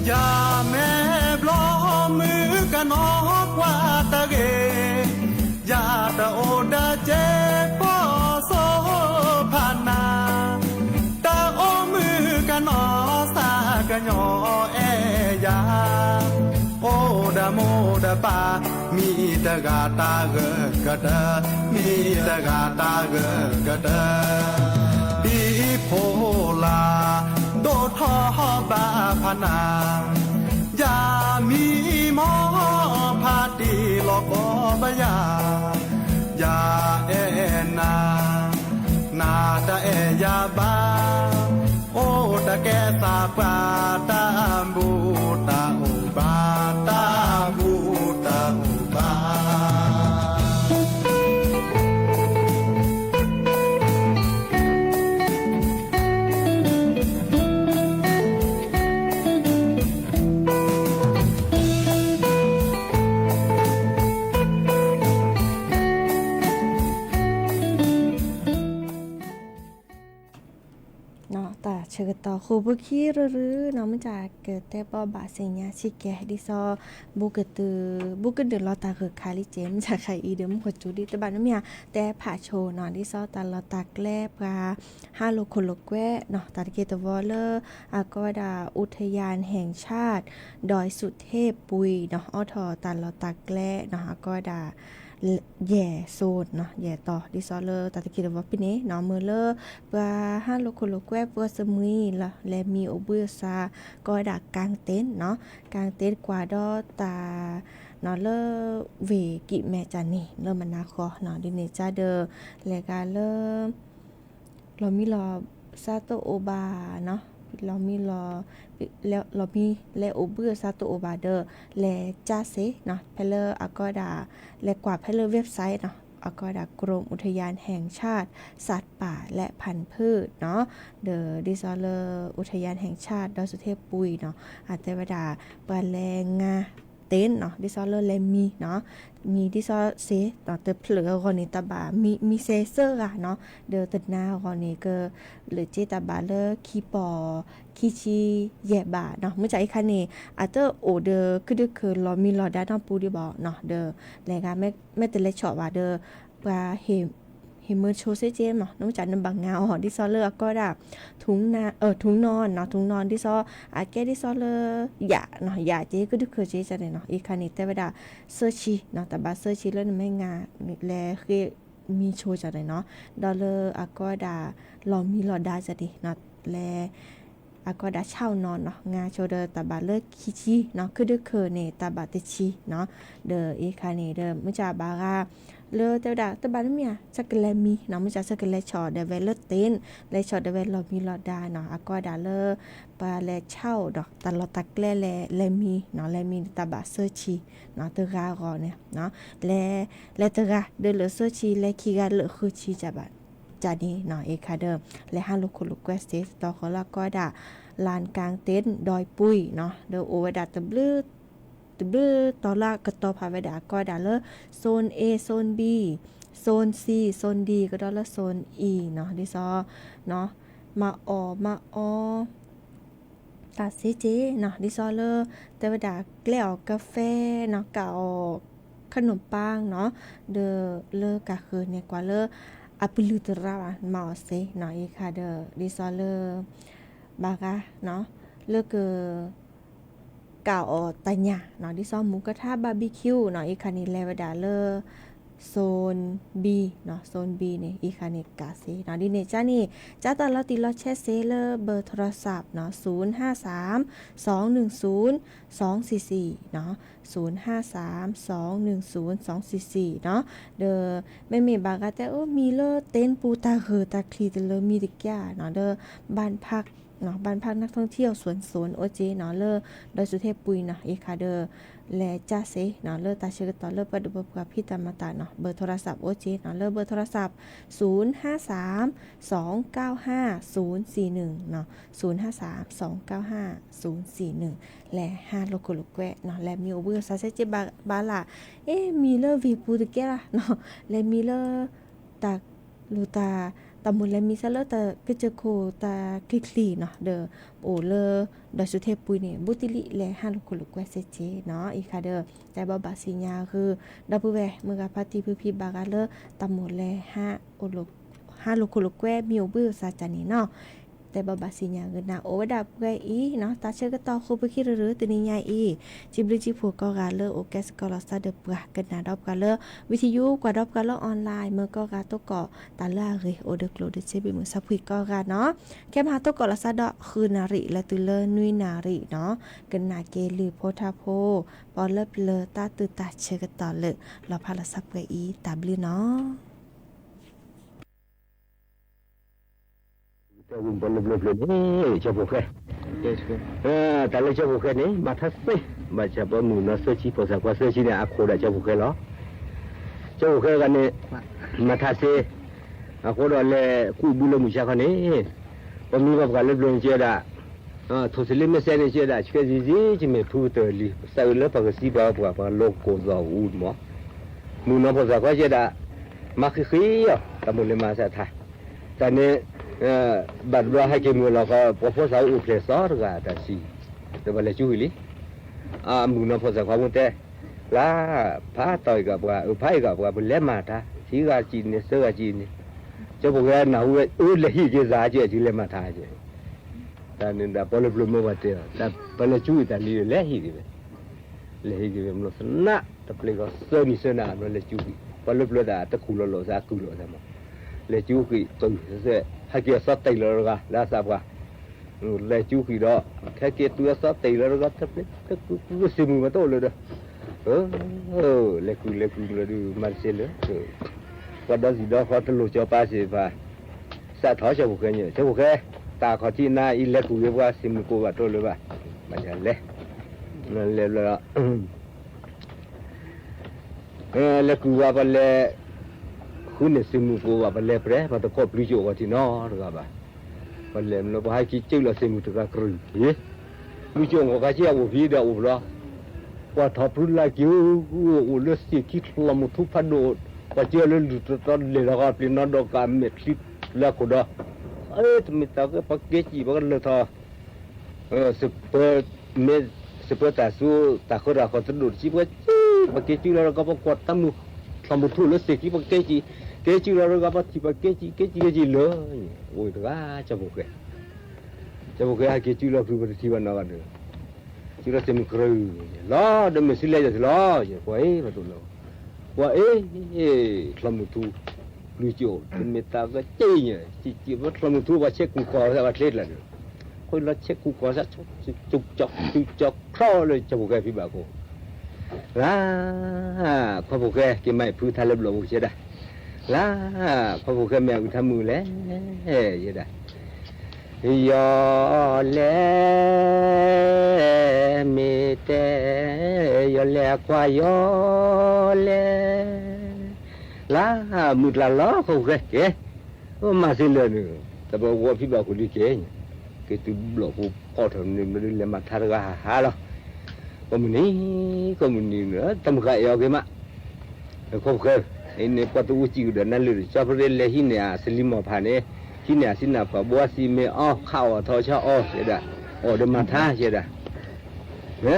ယၤမဲာ်ဘျီမုၣ်ကနီၤကွၢ် ဘၣ်, မံတဂၤတၢ်ဂၢၢ်ကတၢၢ်, မံတဂၤတၢ်ဂၢၢ်ကတၢၢ်, ဒ်ဖိလၢ်, ဒိၣ်ထီၣ်ဘၣ်ဖးနၤ, ယၤမံမီၢ်ဖးတံၢ်လီၤကီဘၣ်ယၤ, ယၤအဲၣ်နၤ, နၤတအဲၣ်ယၤဘၣ်, အိၣ်တကဲသးပှၢ် တၢ်ဘူၣ်တၢ်အိၣ်ဘၣ်, တၢ်ဘူၣ်တၢ်အိၣ်ဘၣ်. တၢ်ဆၢကတီၢ်ဃိာ်ဖိခံရၢရၢနီၤ မုၢ်ကၢ်ကတဲဘီၣ်ဘၣ်စံညါဆံကဲ ဒ်သိး ဘူးကတုၤ ဘူးကနုာ်လီၤတၢ်ဂၢၢ်ခါလံက့ မုၢ်ကၢ်ခါအံၤဒီး မူခိၣ်စူၤဒ်တဘၣ်နမ့ၢ်ဧါ တဲဖးဆိနီၤ ဒ်သိးတၢ်လီၢ်တၢ်ကျဲပှၤ ဟးလိာ်ခိၣ်လိာ်ကွဲနီၤ တၢ်တက့ၢ်တဝီလၢ အကိးဝဲဒၣ် อุทยานแห่งชาติดอยสุเทพปุยနီၤ အိးထီၣ်တၢ်လီၢ်တၢ်ကျဲနီၤ အကိးဝဲဒၣ် ယဲၢ်စိၤနီၤ ယဲၢ်တီၤ ဒ်သိးလၢတၢ်တက့ၢ်တဝီဖဲန့ၣ်နီၤ မ့ၢ်လၢ ပှၤဟးလိာ်ခိၣ်လိာ်ကွဲ ပှၤစမှံလီၤ လဲၤမံအိၣ်ဘှံးအသး ကိးဝဲဒၣ် กางเต็นท์နီၤ กางเต็นท์ကွၢ်ဒီးတၢ် နီၤလၢ ဝ့ၢ်ကံးမဲာ်ကၢ်န့ၣ် လၢမနၤဃီနီၤ ဒ်န့ၣ်ကါဒီး လဲၤဂၤလၢ လီၤမံလီၤစါတအိၣ်ဘၣ်နီၤ လီၤမံလီၤ လီၤမံလဲၤအိၣ်ဘှံးအသးတအိၣ်ဘၣ်ဒီး လဲၤကၢစ့နီၤ ဖဲလၢအကိးဒၣ် လဲၤကွၢ်ဖဲလၢ website နီၤ အကိးဒၣ် กรมอุทยานแห่งชาติสัตว์ป่าและพันธุ์พืชနီၤ ဒီးဒ်သိးလၢ อุทยานแห่งชาติดอยสุเทพปุยနီၤ အတဲဝဲဒၣ် ပှၤလဲၤငါ เต็นท์နီၤ ဒ်သိးလၢလဲၤမံနီၤ မံဒ်သိးစ့ တဖျၢၣ်အဂီၢ်န့ၣ် တၢ်ဘၣ်မံစ့သၢဂၤနီၤ ဒီးတနၤအဂီၢ်န့ၣ် ကလၢာ်က့တၢ်ဘၣ်လၢခံပီၤ ခံဆံယဲၢ်ဘးနီၤ မုၢ်ကၢ်အံၤခါန့ၣ် အတအိၣ်ဒီး ခုဒုးခုလီၤမံလီၤဒါနီတပူၤဒံးဘၣ်နီၤ ဒီး လဲၤဂၤမ့ၢ်တလဲၤဆီၣ်ဘၣ်ဒီး ပှၤ ဟ့ၣ်မၢဆိစ့က့မး နမုၢ်ကၢ်နဘၣ်ငါအီၤ ဒ်သိးလၢအကိးဒၣ် ထုံနီနီၤ ထုံနီ ဒ်သိး အကဲဒ်သိးလၢ ယၣ်နီၤ ယၣ်က့ ခုဒုးခုက့န့ၣ်နီၤ အံၤခါန့ၣ် တဲဝဲဒၣ် သၢဆံနီၤ တၢ်ဘၣ်သၢဆံလၢနမ့ၢ်ငါ လဲၤဃ့မံဆိကန့ၣ်နီၤ ဒီးလၢအကိးဒၣ် လီၤမံလီၤဒါကန့ၣ်နီၤ လဲၤ အကိးဒၣ်ဆီနီၤနီၤ ငါဆိဒီးတၢ်ဘၣ်လၢခံဆံနီၤ ခုဒုးခုန့ၣ် တၢ်ဘၣ်တဆံနီၤ ဒီးအံၤခါန့ၣ်ဒီး မုၢ်ကၢ်ဘၣ်ဂၤ လၢတဲဝဲဒၣ် တဘၣ်နမ့ၢ်ဧါ ဆၢကလဲၤမံနီၤ မုၢ်ကၢ်ဆၢကလဲၤဆီၣ်ဒီးဝဲလၢ เต็นท์ လဲၤဆီၣ်ဒီးဝဲလီၤမံလီၤဒါနီၤ အကိးဒၣ်လၢ ပှၤလဲၤဆီဒီးတၢ်လီၢ်တၢ်ကျဲလဲၤ လဲၤမံနီၤ လဲၤမံန့ၣ်တၢ်ဘၣ်သၢဆံ နီၤ တဂၤအဂီၢ်န့ၣ် လဲၤ လဲၤတဂၤ ဒီးလၢာ်သၢဆံ လဲၤခံဂၤလၢာ်ဃုဆံ ကန့ၣ်နီၤ အံၤခါဒီး လဲၤဟးလိာ်ခိၣ်လိာ်ကွဲစ့ တတီဃီလၢအကိးဒၣ် ลานกางเต็นท์ดอยปุยနီၤ ဒီးအိၣ်ဝဲဒၣ် တဘျုးတီၤလၢအကတီၤဖးဝဲဒၣ်အကိးဒၣ်လၢ zone A zone B zone C zone D ကဒီးလၢ zone Eနီၤ ဒ်သိး မၤအီၣ်မၤအီ တၢ်စ့က့နီၤ ဒ်သိးလၢ တဲဝဲဒၣ် ကျဲအီၣ်ကဖဲနီၤ ကၣ်အီၣ် ခနုာ်ပၢ်နီၤ ဒီးလၢကၢ်ဃၢၤန့ၣ် ကွၢ်လၢ အပလုၢ်တရါဘၣ် မၤအီၣ်စ့နီၤ အံၤခါဒီး ဒ်သိးလၢ ဘၣ်ဂၤနီၤ လၢက ကၣ်အီၣ်တၢ်ညၣ်နီၤ ဒ်သိး หมูกระทะ barbecueနီၤ အံၤခါန့ၣ် လဲၤဝဲဒၣ်လၢ zone Bနီၤ zone B န့ၣ် အံၤခါန့ၣ် ကၣ်စ့နီၤ ဒ်န့ၣ်ကါန့ၣ် ကါတၢ်လီၤတံၢ်လီၤဆဲးစ့လၢ เบอร์โทรศัพท์နီၤ ศูนย์ห้าสาม สองหนึ่งศูนย์ สองสี่สี่နီၤ ศูนย์ห้าสาม สองหนึ่งศูนย์ สองสี่สี่နီၤ ဒီး မ့မ့ၢ်ဘၣ်ဂၤတဲ အိၣ်မံလၢ เต็นท์ ပူၤ တၢ်ဂၢၢ်တၢ်ချံတလၢမံတကဲနီၤ ဒီး บ้านพัก บ้านพักนักท่องเที่ยว สวนสน အိၣ်က့နီၤ လၢ ดอยสุเทพปุยနီၤ အံၤခါဒီး လဲၤကၢစ့နီၤ လၢတၢ်ဆၢကတီၢ်လၢပှၤဒိၣ်ပှၤဖှီၣ်ဖံးတၢ်မၤတၢ်နီၤ เบอร์โทรศัพท์ အိၣ်က့နီၤ လၢ เบอร์โทรศัพท์ ศูนย์ห้าสาม สองเก้าห้า ศูนย์สี่หนึ่งနီၤ ศูนย์ห้าสาม สองเก้าห้า ศูนย์สี่หนึ่ง လဲၤဟးလိာ်ခိၣ်လိာ်ကွဲနီၤ လဲၤမံအိၣ်ဘှံးအသးစ့က့ဘၣ်လၢ် အ့ မံလၢဝ့ၢ်ပူၤတကဲလၢ်နီၤ လဲၤမံလၢ တၢ်လူၤတၢ် တၢ်မိၣ်လဲၤမံစ့လၢတၢ်ကစၢၢ်ခိၣ်တၢ်ချံချံနီၤ ဒီးအိၣ်လၢ ดอยสุเทพปุยန့ၣ် ဘူးတံၢ်လံ လဲၤဟးလိာ်ခိၣ်လိာ်ကွဲစ့က့နီၤ အံၤခါဒီး တဲဘီၣ်ဘၣ်စံညါဂုာ် ဒီပုၢ်ဝဲၢ် မုၢ်ဂၤဖါတံၢ်ဖုဖံဘၣ်ဂၤလၢ တၢ်မိၣ်လဲၤဟး ဟးလိာ်ခိၣ်လိာ်ကွဲ မံအိၣ်ဘှံးအသးကန့ၣ်နီၤ တဲဘၣ်ဘၣ်စံၣ်ညီၣ်ကနၣ်အိၣ်ဝဲဒၣ်ပှဲၤအံၤနီၤ, တၢ်ဆၢကတီၢ်ဃိပခံတရၢတနံၤညါအံၤ, စံးဘျုးစံးဖှိၣ်ကိးဂၤလၢအိၣ်ကဲစ့ၢ်ကီးလီၤသးဒီးပှၤကနၣ်ဒီးပှၤလၢ ဝံၤထံယိ ကွၢ်ဒီးပှၤလၢ online မ့ၢ်ကိးဂၤသကိးတၢ်လၢအဂ့ၤ အိၣ်ဒီးကျိၣ်ဒီးစ့ ဘၣ်မုာ်စီဖှံကိးဂၤနီၤ, ခဲမဟါသကိးလီၤသးဒီးဃုနၣ်ရံၣ်လၢတုၤလၢနွံနၣ်ရံၣ်နီၤ, ကနၣ်က့ၤလုၢ်ဖိထါဖိ ပီၣ်လၢပျၢၤတၢ်သူၣ်တၢ်ဆၢကတီၢ်လၢ လီၤဖးလီၤသးပှဲၤအံၤ တၢ်ဘျုးနီၤ. ပီၣ်လၢပျၢၤန့ၣ် ကၠီဖိၣ်ဃဲ, တၢ်လၢကၠီဖိၣ်ဃဲန့ၣ် မၤထါသ့, ဘၣ်ဆၣ်ပမုၣ်နီၤသၢဆံ ဖိသၣ်ခွါသၢဆံန့ၣ် အခိၣ်ဒၣ်ကၠီဖိၣ်ဃဲလီၤ. ကၠီဖိၣ်ဃဲတဂၤန့ၣ် မၤထါသ့, အဃိဒီးလဲၤကူၣ်ဘုလၢမုၢ်ဆါခီန့ၣ်, ပမ့ၢ်ပှၤပှၤလၢပျၢၤန့ၣ်ကဲဒၣ်, ထိၣ်သလ့မဲစဲန့ၣ်ကဲဒၣ် ဆှဲဇံၤဇံၤ ကမ့ၢ်ဖုကတၢၢ်လံ သးအုးလၢပှၤကစံးပှၤပှၤပှၤလိကိၣ်သီၣ်အူမး, မုၣ်နီၤဖိသၣ်ခွါကဲဒၣ်, မၤဃံးဃံးအီၤ တၢ်မိၣ်လဲၤမၤစၢၤထါ, တၢ်န့ၣ် ဘၣ်တဘျီဟဲက့ၤမုၢ်လီၤခီ ပှၤဖိသၣ်အိၣ်ဖျဲၣ်သီတဂၤတၢ်စံး, ဒီးပှၤလဲၤကူၣ်ဂံၢ်လံ, အမုၣ်နီၤဖိသၣ်ခွါမ့ၢ်တဲ, လၢ, ဖးတီၢ်အံၤကပှၤ အဖးအံၤကပှၤ ပလဲၤမၤတၢ် ခံဂၤစံးန့ၣ် သၢဂၤစံးန့ၣ်, ကၠီဖိၣ်ဃဲနၢ်ဟူဝဲ အၢ လဲၤဟံၣ်က့ၤသးကဲ တုၤလဲၤမၤတၢ်ကဲ တၢ်န့ၣ်ဒၣ်ပီၣ်လၢပျၢၤမ့ၢ်ပှၤတဲအီၤ တၢ်ပလဲၤကူၣ်ဂံၢ်တၢ်လံလဲၤဟံၣ်က့ၤဝဲ, လဲၤဟံၣ်က့ၤဝဲ မ့ၢ်သနာ် တပျ့ၤဃီသၢနံၤသၢနၤ မ့ၢ်လဲၤကူၣ်ဂံၢ် ပီၣ်လၢပျၢၤတၢ်တခူၣ်လီၤလိာ်သးကုၢ်လိာ်သးမး, လဲၤကူၣ်ဂံၢ်ကုၢ်သဲ ဟဲက့ၤအသီတ့ၢ်လီၤတဂၤလၢအသးပှၢ် လဲၤကူၣ်ဂံၢ်ဒီး ခဲက့ၤတုၤအသီတ့ၢ်လီၤတဂၤတပျ့ၤ တကုၢ်ကုၢ်စ့ၢ်မုၢ်မးတအိၣ်လၢၤဒီး, လဲၤကူၣ်လဲၤကူၣ်မးဒီး မၤတစဲးလၢၤ, ပှၤဒီသံၣ်ဒီဃီတလိၣ်ကၠီၤပၤစ့ၢ်တဖၣ်, စးထီၣ်ကၠီဖိၣ်ဃဲန့ၣ် ကၠီဖိၣ်ဃဲ, တၢ်ခီၣ်ထံးနၤအံၤလဲၤကူၣ်ဂ့ၤပှၤစ့ၢ်မုၢ်ကိးဘၣ်တအိၣ်လၢၤဘၣ်, ဘၣ်လဲၤ, လဲၤဘျီဒီး လဲၤကူၣ်ဘၣ်ပလဲၤ, ဃုန့ၣ်စ့ၢ်မုၢ်ကိးဘၣ်ပလဲၤပြဲ ပှၤတကိးပျုၤကၠိၣ်ခီၣ်ထံးနီတဂၤဘၣ်, ပလဲၤမ့ၢ်လၢပှၤဟဲက့ၤကၢၢ်လီၤစ့ၢ်မုၢ်တဂၤကရူၢ်, ပျုၤကၠိၣ်ခီၣ်ခါက့အအိၣ်ဖဲဒီးအိၣ်ဘျီ, ပှၤထီၣ်ပြူလၢက့ၤ, အိၣ်လၢစ့ၢ်ခံချီၣ်မုၢ်ထူဖးဒိၣ်, ပှၤကၢလၢလုၢ်တတီလဲၤလီၤဂီၤပျ့ၤနီဒီးကမဲာ်ချံလၢအခိၣ်ဒီး, တမ့ၢ်တၢ်ကဲပှၤကဲကံၣ် ပှၤကလၢၢ်ထီၣ် စပၢၤ, မ့ၢ်စပၢၤတၢ်ဆူ တၢ်ဃၢတၢ်ဃီၤတဒိၣ်တဆံး ပှၤက့ၤ, ပှၤက့ၤစုလီၤတဂၤ ပှၤကွၢ်တၢ်မုၢ်, ချီၣ်မုၢ်ထူလၢစ့ၢ်ကံ ပှၤကဲကံၣ်, ကဲစုလီၤတဂၤ ပှၤထံၣ်ပှၤကဲကံၣ် ကဲကံၣ်ကဲကံၣ်လၢ, အိၣ်တဂၤ ကၠီဖိၣ်ဃဲ, ကၠီဖိၣ်ဃဲဟဲက့ၤစုလီၤဖုး ပှၤတထံၣ်ဘၣ်နီတဂၤဒီး, စုလီၤစ့ၢ်မုၢ်ကရၢလီၤ ဒီးမ့ၢ်စုလဲၣ်ယၤသုလီၤ, ကွၢ်အ့ၣ် ပှၤတအိၣ်လၢၤ, ကွၢ်အ့ၣ်, ချီၣ်မုၢ်ထူ ပျုၤကၠိၣ် တမ့ၢ်တၢ်ကဲကံၣ်ညါ, ချီၣ်မုၢ်ထူ ပှၤဆဲးကူၣ်ကီၤသး ပှၤချ့ကျါဒီး, ဃိလီၤဆဲးကူၣ်ကီၤသး ကၠူကၠူကၠူကၠူကၠူကၠူကၠူလၢကၠီဖိၣ်ဃဲဖံဘၣ်ခိၣ်, လၢ, ခီဖိၣ်ဃဲ က့ၤမၤအံၤဖုထါလၢဘျီၣ်ပူၤကဲဒၣ်, လၢ, ခီဖိၣ်ဃဲမ့ၢ်အုၣ်ထါမုၢ်လဲၣ်, ယဲဒၣ် ယီၤလဲၣ်, မ့ၢ်တဲ, ယီၤလဲၣ်အကွၢ်ယီၤလဲၣ်, လၢ, မုၢ်ကျါလီၤ ခီဖိၣ်ဃဲကဲ, မၤသ့လၢာ်န့ၣ်, တၢ်ပဝီဖံဘၣ်ခိၣ်ဒုးကဲ, က့ၤတုၤဘျီၣ်ဖိဖီၣ်ထီၣ်န့ၣ် မ့ၢ်ဒုးလဲၤမၤထါတဂၤဟးဟးလီၤ, ကိးမုၢ်နံၤ, ကိးမုၢ်နံၤ, တၢ်မုၢ်ဃၢ်အဲၣ်အီၤက့ၤမး ခီဖိၣ်ဃဲ, အန့ၣ်ပှၤတအူစံးကဒီးနၤလၢာ် ကၠီပရ့လဲၤဟံးန့ၢ်အစလံမီၢ်ဖးန့ၣ်, ဟံးန့ၢ်အစံနၢ်ဖး ဘှါစံးမ့ၢ်အီၣ် ခးအီၣ်ထီၣ်ဆါအီၣ် ယဲဒၣ်, အီၣ်ဒီးမၤထါ ယဲဒၣ်, ဝဲ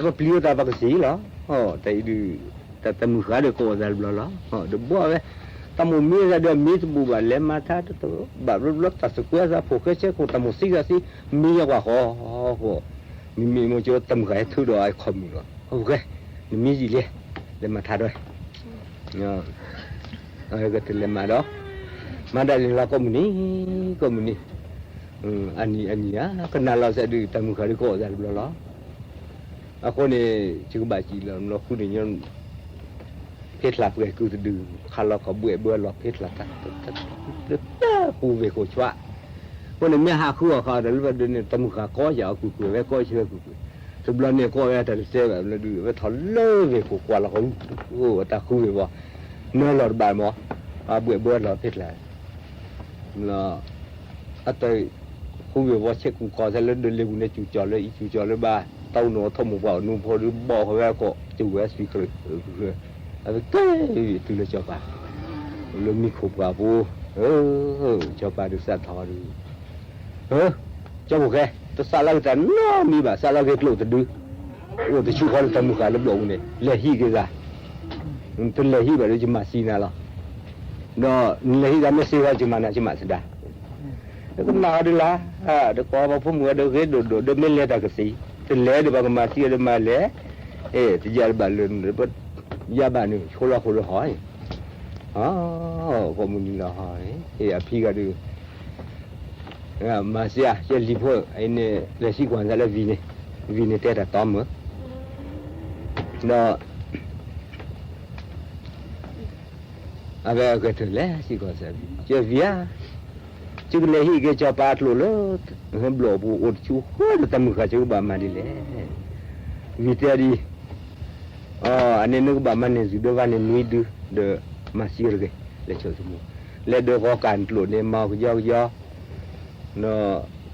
ပပျံၤအီၤတၢ်ပကစံးလီၤ, တၢ်အံၤဒုး, တၢ်မုၢ်ဃၢ်ဒီးကိးအသးတဘျီလီၤ, ဒီးဘှီဝဲ, တၢ်မိၣ်မ့ၢ်သးဒီးမ့ၢ်တဘူးဘၣ် လဲၤမၤထါတဘၣ်ဘျီဘျီ တၢ်သကွဲးသးဖိၣ်ဃဲဆဲးခိၣ် တၢ်မိၣ်သံသးသံ, မ့ၢ်ယကွၢ်ဃီ, မ့မ့ၢ်မိၢ်ကၠိ တၢ်မုၢ်ဃၢ်ဟဲထုးဒီးအခိၣ်မုၢ်လီၤ, ခီဖိၣ်ဃဲ, နမ့ၢ်ယံာ်လံ, လဲၤမၤထါဒီး ကတလဲၤမၤဒီး, မၤဒၣ်လဲာ်လီၤ ကိးမုၢ်နံၤ, ကိးမုၢ်နံၤ, အနံၤအနံၤဧါ ကနၣ်လီၤစဲးဒုး တၢ်မုၢ်ဃၢ်ဒုးကိးအသးတဘျီလီၤ, အဃိန့ၣ် ယကဘၣ်စံးလီၤ မ့ၢ်လီၤဃုန့ၣ်ညီ ဖ့ချၢ်ပှဲၤကုၢ်တဒု, ခးလီၤခီၣ်ဘှဲၣ်ဘၢလီၤဖ့ချၢ်တၢ်, တၢ်ဃူဝ့ၢ်ခိၣ်ဆွး, အဃိန့ၣ် မ့ၢ်ဟးဃုအီၣ်ဃာ်အီၤဒီးလၢဘၣ်ဒုးန့ၣ် တၢ်မုၢ်ဃၢ်ကိးယၤအီၤကွ့ၢ်ကွ့ၢ်ဝဲကိးဆၢကွ့ၢ်ကွ့ၢ်, တဘျီန့ၣ်ကိးဝဲတၢ်တစဲးဘၣ်လၢဒုး ဝဲထီၣ်လၢဝ့ၢ်ခိၣ်ကွၢ်လီၤဃီ, အတၢ်ဃူဝ့ၢ်ဘီ, နၢလီၤတဘၣ်မး, အဘှဲၣ်ဘၢလီၤဖ့ချၢ် အတၢ်ဃူဝ့ၢ်ဝီဆဲးကူၣ်ကီၤသးလၢဒၢးလ့ပူၤန့ၣ် စူၤကၠီၤလၢအံၤ စူၤကၠီၤလၢဘါ, တၢ်အိၣ်နီၣ်အထီၣ်မိၢ်ပှၢ်အိၣ်နူဖိဒီးဘီၣ်ဃီဝဲအကိး စူၤဝဲအသွံၣ်ကြၢး, အကဲတုၤလၢစီၤပၤ, လၢမံခိၣ်ပှၢ်ဖိ, စီၤပၤဒုးစးထီၣ်ဒုး ကၠီဖိၣ်ဃဲ, တစးလီၤက့ၤတၢ်နီတမံၤဘၣ်, စးလီၤက့ၤကျိာ်တဒု, အိၣ်တဆူၣ်ဃီလၢတၢ်မုၢ်ဃၢ်လၢဘျီၣ်ပူၤန့ၣ် လဲၤဟံးက့ၤသး, တလဲၤဟံးဘၣ်ဒီးယမၤသံနၤလီၤ, ဒီးနလဲၤဟံးသးမ့ၢ်စ့ၢ်ကီးယမၤနၤ ယမၤသဒါ, ကမၤအီၤဒုးလၢ်, ဒီးကိးပှၤဖိမုၣ်အီၤဒီးဂ့ၤဒိၣ်ဒိၣ် ဒီးမ့ၢ်လဲၤတၢ်ကသ့, တလဲၤဒီးပှၤကမၤသံအီၤဒီးမၤလဲၤ, အဲ တယၢ်တဘၣ်လၢၤ ယၤဘၣ်န့ၣ် ဆိလီၤဃိလၢဟီၣ်, ကိးမုၢ်နံၤလီၤဟီၣ်, အဖံဂၤဒုး မၤစၢၤ ယလံၤဖိအံၤန့ၣ် လဲၤစံးကွၢ်သးလၢဝံၤန့ၣ်, ဝံၤန့ၣ်တဲတၢ်တီမုၢ်, ဒီး အဝဲအဂဲၤထၢၣ်လဲၤစံးကွၢ်သးဝံၤ, ကဲဝံၤဧါ, ယကလဲၤဟံးက့ၤစီၤပၤအကျိာ်လၢ ဘျီၣ်အပူၤအိၣ်တဆူဃီဒီးတၢ်မုၢ်ဃၢ် ယကဘၣ်မၤဒ်လဲၣ်. ဝံၤတဲဒ်အံၤ, အန့ၣ်နကဘၣ်မၤန့ၢ်စံးဒၢဝါန့ၣ် နွံဒု, ဒီးမၤစံးတဂ့ၤ, လဲၤဆိသမူ, လဲၤဒီးဂီၤကၢ်ကျိာ်န့ၣ် မၤအီၤကယီကယီ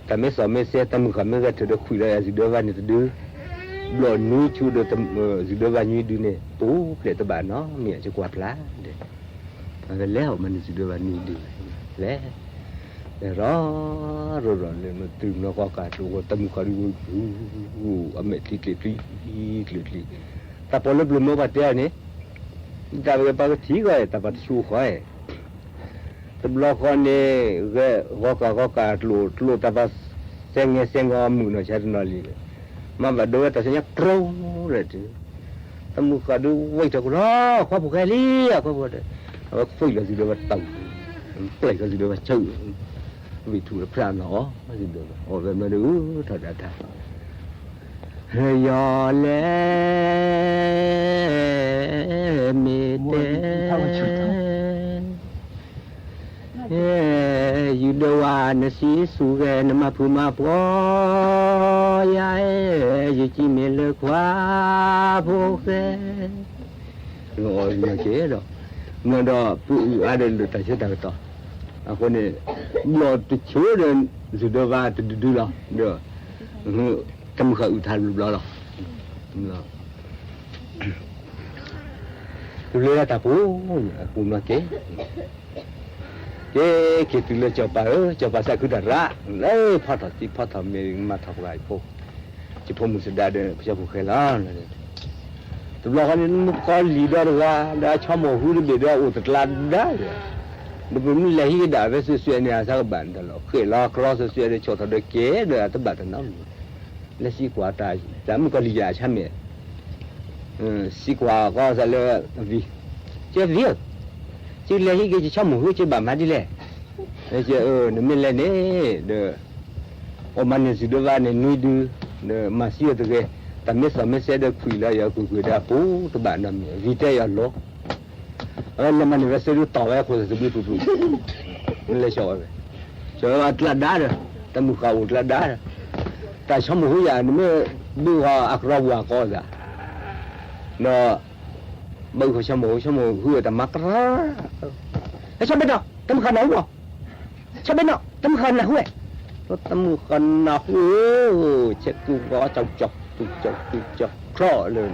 တၢ်မ့ၢ်သီၣ်မ့ၢ်စဲ တၢ်မုၢ်ဃၢ်မ့ၢ်ဂဲၤထၢၣ်ဒီး ခွံၣ်လီၤယၤစံးဒၢဝါန့ၣ်တဒု, ဘျီၣ်နွံဆူဒီး စံးဒၢဝါနွံဒုန့ၣ် ပူၤဖျဲးတဘၣ်နီတမံၤ ယကွၢ်ဖျါဒီး, အဝဲလဲၤအီၣ်မၤန့ၢ်စံးဒၢဝါနွံဒု, လဲၤ, လဲၤရီၤ, ရီၤရီၤလၢမ့ၢ်တုၤနီၢ်ကီၢ်ကၢ်ကျိာ် တၢ်မုၢ်ဃၢ်ဒုး အမဲာ်ချံကျ့ချံ, ကျ့ချံ, တၢ်ပီးလၢပျၢၤမ့ၢ်ပှၤတဲအီၤန့ၣ်, တၢ်ဝဲပှၤကထံၣ်ဂီၢ် တၢ်ပှၤတဆူဃီ, တဘျီဃီန့ၣ် ဂဲၤဂီၤကၢ်ဂီၤကၢ်ကျိာ် ကျိာ်တၢ်ပှၤစဲငဲၤစဲငီၤမုာ်နီၢ်ဆါတနီၤလံ, မၤဘၣ်ဒိဝဲတၢ်ဆဲညါ ပြိလၢတုၤ, တၢ်မုၢ်ဃၢ်ဒုးဝဲအံၤထီၣ်ကလီၤ ခွါဖိၣ်ဃဲလံ, ခွါဖိၣ်ဃဲ, အဝဲခွံၣ်လီၤစံးဒၢဝါတၢ်, ပျဲၢ်လီၤစံးဒၢဝါဆၢ, ဝံၣ်ထူၣ်ဖျါနီၤအီၤ, စံးဒၢဝါ အီၣ်ဝဲမ့ၢ်ဒုးထီၣ်ဒၣ်တၢ် ယီၤလဲၣ် မ့ၢ်တဲ ယုၢ်ဒၢဝါ နစံးဆူၣ်ဂဲၤ နမၤဖုးမၤပှီၤယၤ, ယစံးမ့ၢ်လၢခွါဖိၣ်ဃဲ, အီၣ်က့ၤဒီး, မ့ၢ်ဒီးပုၢ်အုၣ်အါဒီးလၢတၢ်ဆၢတၢ်ကတီၢ်, အဃိန့ၣ် ဘျီၣ်တဆိဒီး စံးဒၢဝါတဒုဒုလီၤ, ဒီး တၢ်မုၢ်ဃၢ်အုၣ်ထါတဘျီလီၤ, တဘျီလၢတၢ်ပူၤ, အပူၤမ့ၢ်က့ၤ, က့ၤက့ၤတုၤလၢစီၤပၤဧၢ, စီၤပၤသးခုတၢ်ရး, လၢဖီထီၣ်သံဖီထီၣ်မ့ၢ်မၤထီၣ်ပှၤအဖိ, ယဖိမုၣ်သဒါဒီး ပှၤဖိၣ်ဃဲလီၤ. တဘျီဃီန့ၣ် မုၣ်ကီၤလံၢ်ဒီတဂၤ ဒီးအဆီမိၢ်ဟုတဘ့ၣ်ဒီးအိၣ်တကျါဒါ, ဒီးပမ့ၢ်လဲၤဟံးကဒါဝဲစွဲစွဲန့ၣ် အသးကဘၣ်န့ၣ်တၢ်လီၤ, ဃဲးလီၤကြီဒီး ဆီၣ်ထီၣ်ဒီးကဲဒီး အတဘၣ်တၢ်နီတမံၤ, လဲၤစံးကွၢ်တၢ်, တၢ်မုၣ်ကီၤလံၢ်ယၤအဆါမဲာ် စံးကွၢ်ဃီသးလၢအဝံၤ, ကဲဝံၤဧၢ, ယလဲၤဟံးက့ၤယဆီမိၢ်ဟု ယဘၣ်မၤဒ်လဲၣ်, နမ့ၢ်လဲၤန့ၣ်ဒီး အီၣ်မၤန့ၢ်စံးဒၢဝါန့ၣ်နွံဒု, ဒီးမၤစံးအီၤတဂ့ၤ, တၢ်မ့ၢ်သီၣ်မ့ၢ်စဲဒီးခွံၣ်လီၤယၤကွ့ၢ်ကွ့ၢ်ဒီးအပူၤတဘၣ်နီတမံၤ ဝံၤတဲယၤလီၤ, အဝဲလဲၤမၤန့ၢ်ဝဲသၢဒုတီၢ်ဝဲအခိၣ်သးတဘျုးပူၤပူၤ, လဲၤဆှၢဝဲ, ဆှၢဝဲအကျါဒါဒီး, တၢ်မုၢ်ဃၢ်အိၣ်ကျါဒါဒီး, တၢ်ဆီမိၢ်ဟုယၤ နမ့ၢ်ဘုးဃီအကရီဝၤကီးသး, ဒီး ဘၣ်အုၣ်ဃီၤဆီမိၢ်ဟု ဆီမိၢ်ဟုတၢ်မၤကရၢ, ဟဲဆီဘ့ၣ်နီၤ တၢ်မုၢ်ဃၢ်နၢ်ဟူဧါ, ဆီဘ့ၣ်နီၤ တၢ်မုၢ်ဃၢ်နၢ်ဟူဝဲ, တၢ်မုၢ်ဃၢ်နၢ်ဟူဧၢ, ဆဲးကူၣ်ဂီၤကၠီကၠီ တူၢ်ကၠီတူၢ်ကၠီ ချီလၢ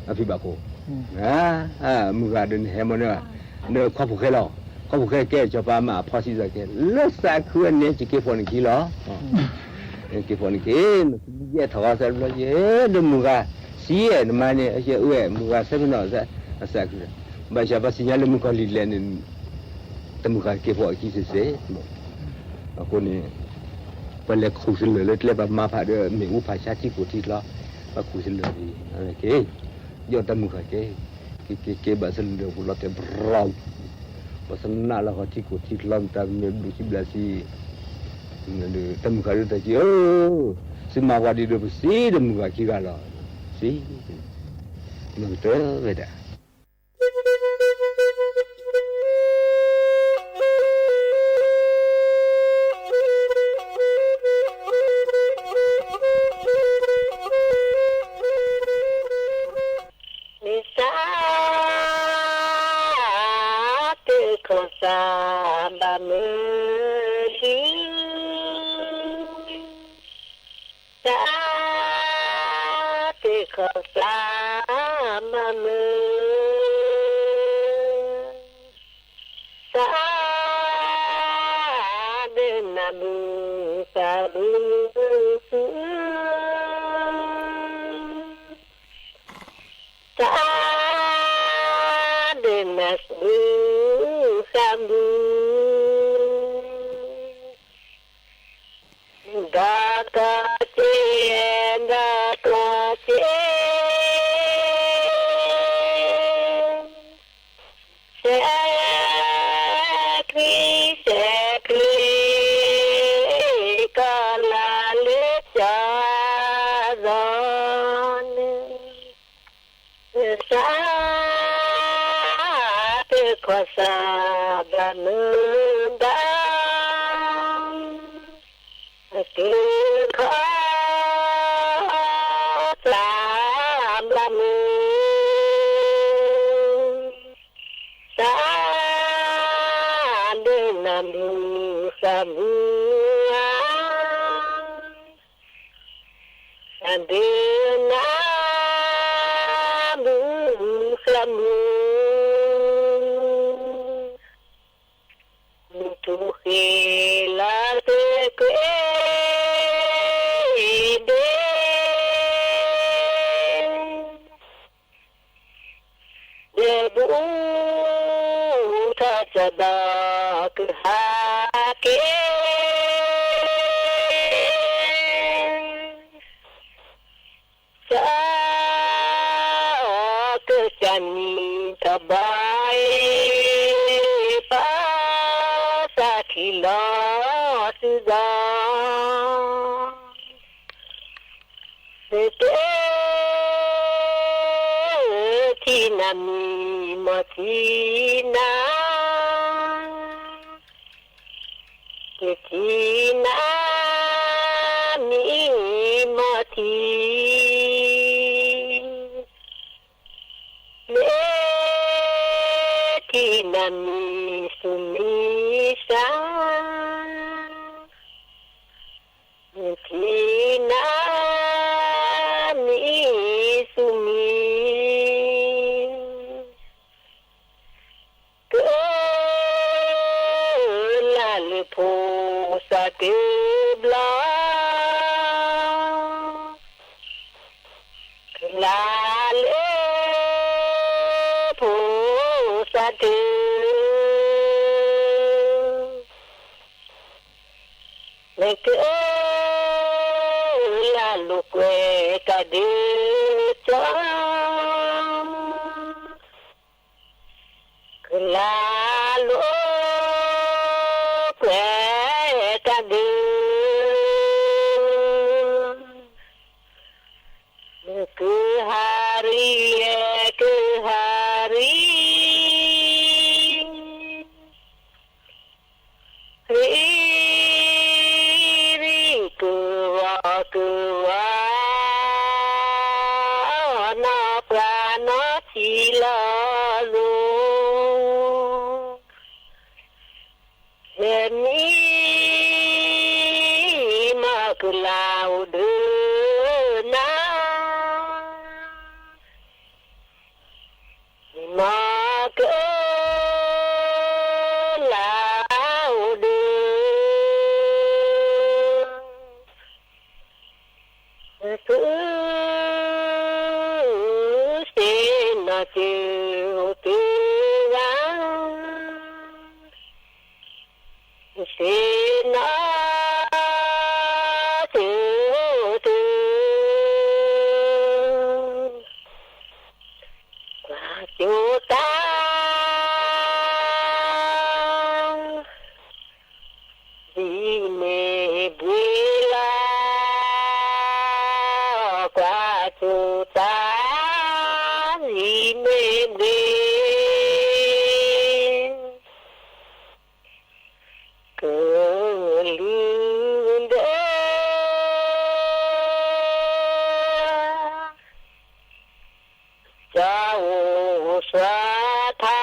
အဖံဘၣ်ခိၣ်, မုၢ်ဂၤဒီးနဟဲမ့ၢ်န့ၣ်, နခွါဖိၣ်ဃဲလီၤ, ခွါဖိၣ်ဃဲကဲစီၤပၤမၤအဖီစံးစၢ်ကဲ လၢသးခုန့ၣ် ယက့ၤဖီၣ်နခံလီၤ, က့ၤဖီၣ်နခံ, ယဲၢ်ထီၣ်ဃီသးတဘျီယဲၢ် ဒီးမုၢ်ဂၤ စံးယဲၢ်နမါန့ၣ် အဝဲမုၢ်ဂၤဆၢဖဲနီၣ် အသးခု, ဘၣ်ဆၣ်ပှၤသ့ၣ်ညါလၢမုၣ်ကီၤလံၢ်လဲၤန့ၣ် တၢ်မုၢ်ဃၢ်က့ၤဖီၣ်အခံစ့ၢ်စ့ၢ်, အဃိန့ၣ် ပှၤလဲၤခူၣ်သလၢၢ်လၢကျဲ ပှၤမၤဖးဒီး မ့ၣ်အူဖးဆါထံကိၢ်ထံချီ, ပှၤခူၣ်သလၢၢ်န့ၣ် က့ၤ, ယီၢ်တၢ်မုၢ်ဃၢ်က့ၤ, က့ၤက့ၤက့ၤဘၣ်သလၢၢ်ပူၤလီၤတဲာ်ဘြီၤ, ပှၤသနာ်လီၤဃီထံကိၢ်ထံချီ မတၤမ့ၢ်ဘျုးခံဘျးစံ, တၢ်မုၢ်ဃၢ်ဒုးတၢ်က့ၤဧၢ, သုမၤပှၤဒ်ဒီးပစံးဒီးမုၢ်ဂၤခံဂၤလီၤ, စံး, မ့ၢ်ကတၢၢ်ဝဲဒၣ် မ့ၢ်သးတ့ၢ်ခီၣ်သးဘၣ်မုၢ်, သးတ့ၢ်ခီၣ်သးဘၣ်မုၢ်, သးဒိးနၢ်ဘူၣ်သးဘုၣ်, သးဒိးနၢ်ဘူၣ်သးဘုၣ် ဒီးကီၢ်စ့ၣ်, ဒီးကီၢ်စ့ၣ်, စဲးချံစဲးချ့, ကီၢ်လၤလၢကၠီဒီးန့ၣ် စး တခီစးဘျးမုာ်ဘၣ်, တခီစးဘျးမုာ်, စး ဒုးနၢ်မုာ်စးမုာ်ဧါ, စးဒုးနၢ်မုာ်စးမုာ်, မုၢ်ထူၣ်ဃ့လီၤတကွဲး ဒဲး ဒဲးဘူးထီၣ်ကဒီးကဟးက့ၤ စး ကစၢ်နံၤထီၣ်ဘၣ်အံၤ ပၢ်သးထံၣ်လီၤစုဒီး ကထံၣ်နၤမံၤမီၢ်ထံၣ်နၤ ကထံၣ်နၤမံၤမီၢ်ထံၣ် မ့ၢ်ထံၣ်နၤမံၤသူၣ်မံၤသး မ့ၢ်ထံၣ်နၤမံၤသူၣ်မံၤ ကလၤလၢဖိသၣ်တဘျီ ကလၤလၢဖိသၣ်တ မ့ၢ်ကလၤလိာ်ကွဲတၢ်ဒုးကၠီ ကလၤလိာ်ကွဲတၢ်ဒုး ကဟးရံ ကဟးရံ ရံ ရံကဝီၤကဝီၤ နီၢ်ပှၤနီၢ်ထံလီၤလိၤ ဟဲမံ မ့ၢ်ကလၤအိၣ်ဒီးနၤ မ့ၢ်ကလၤအိၣ်ဒီး က စ့နီၢ်စ့အိၣ်တဂၤ စ့နီၢ်စ့အိၣ်တဂၤ ကွၢ်ကၠိတၢ် ဒ်မ့ၢ်ဘှ့လီၤ ကွၢ်ကၠိတၢ် ဒ်မ့ၢ်ဘှ့ ကလုာ်ဒဲး ကၠီအိၣ်သွါထါ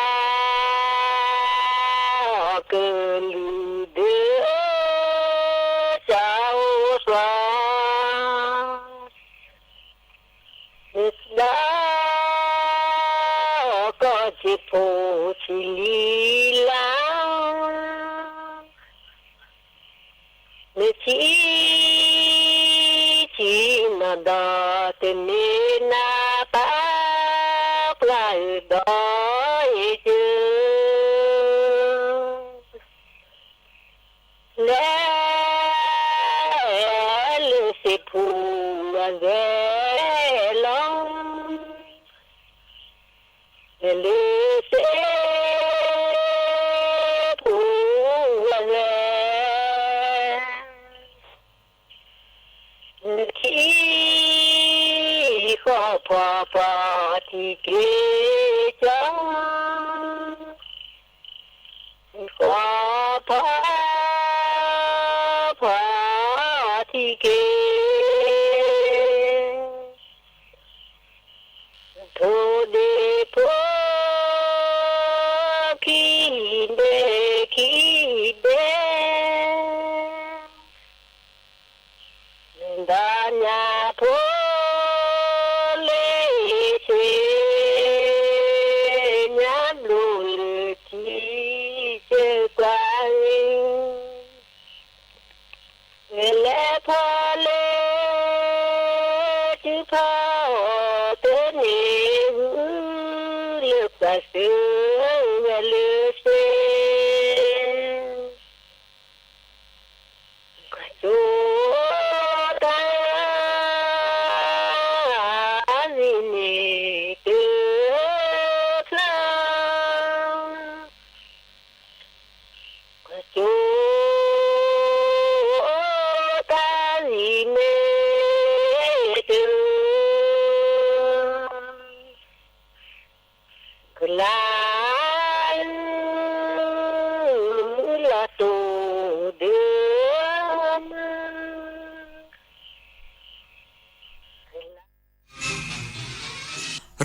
ကလုာ်ဒဲး ကၠီအိၣ်သွါ ဒီး ကီၢ်ဆံးဖိဆံးလံလါ မ့ၢ်ဆံး ဆံးနီၢ်ဒီးတမ့ၢ်နၤ ပၢ်ပှၢ်အၢဒီးအ့ၣ်ကၠၢ လဲၤ အဂဲၤလီၤ လၢစ့ဖိအဂဲၤ ထံဃီဖီဖီထံက့ၤကၠီ ဃီဖီဖီထံက့ၤ ထိၣ်ဒ့ဖိ ခံဒဲခံဒဲ ဒၣ်ညါဖိ လၢဆ့ ညါဘျိလၢထံ ဆၢကွၢ် လဲၤဖီလၢ တုၤဖီအီၤတန့ၢ် ဂုာ်လၢပှၤစၢၤဝဲလၢစ့ ကၠိတၢ် အဂ့ၢ်န့ၣ် တဖျါ ကၠိတၢ် အဂ့ၢ်န့ၣ်တ ကလၤ လီၤတိၢ်ဒၢ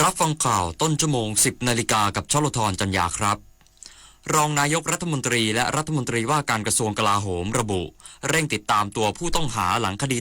รับฟังข่าวต้นชั่วโมง สิบนาฬิกา กับชลธร จันยาครับ รองนายกรัฐมนตรีและรัฐมนตรีว่าการกระทรวงกลาโหมระบุ เร่งติดตามตัวผู้ต้องหาหลังคดี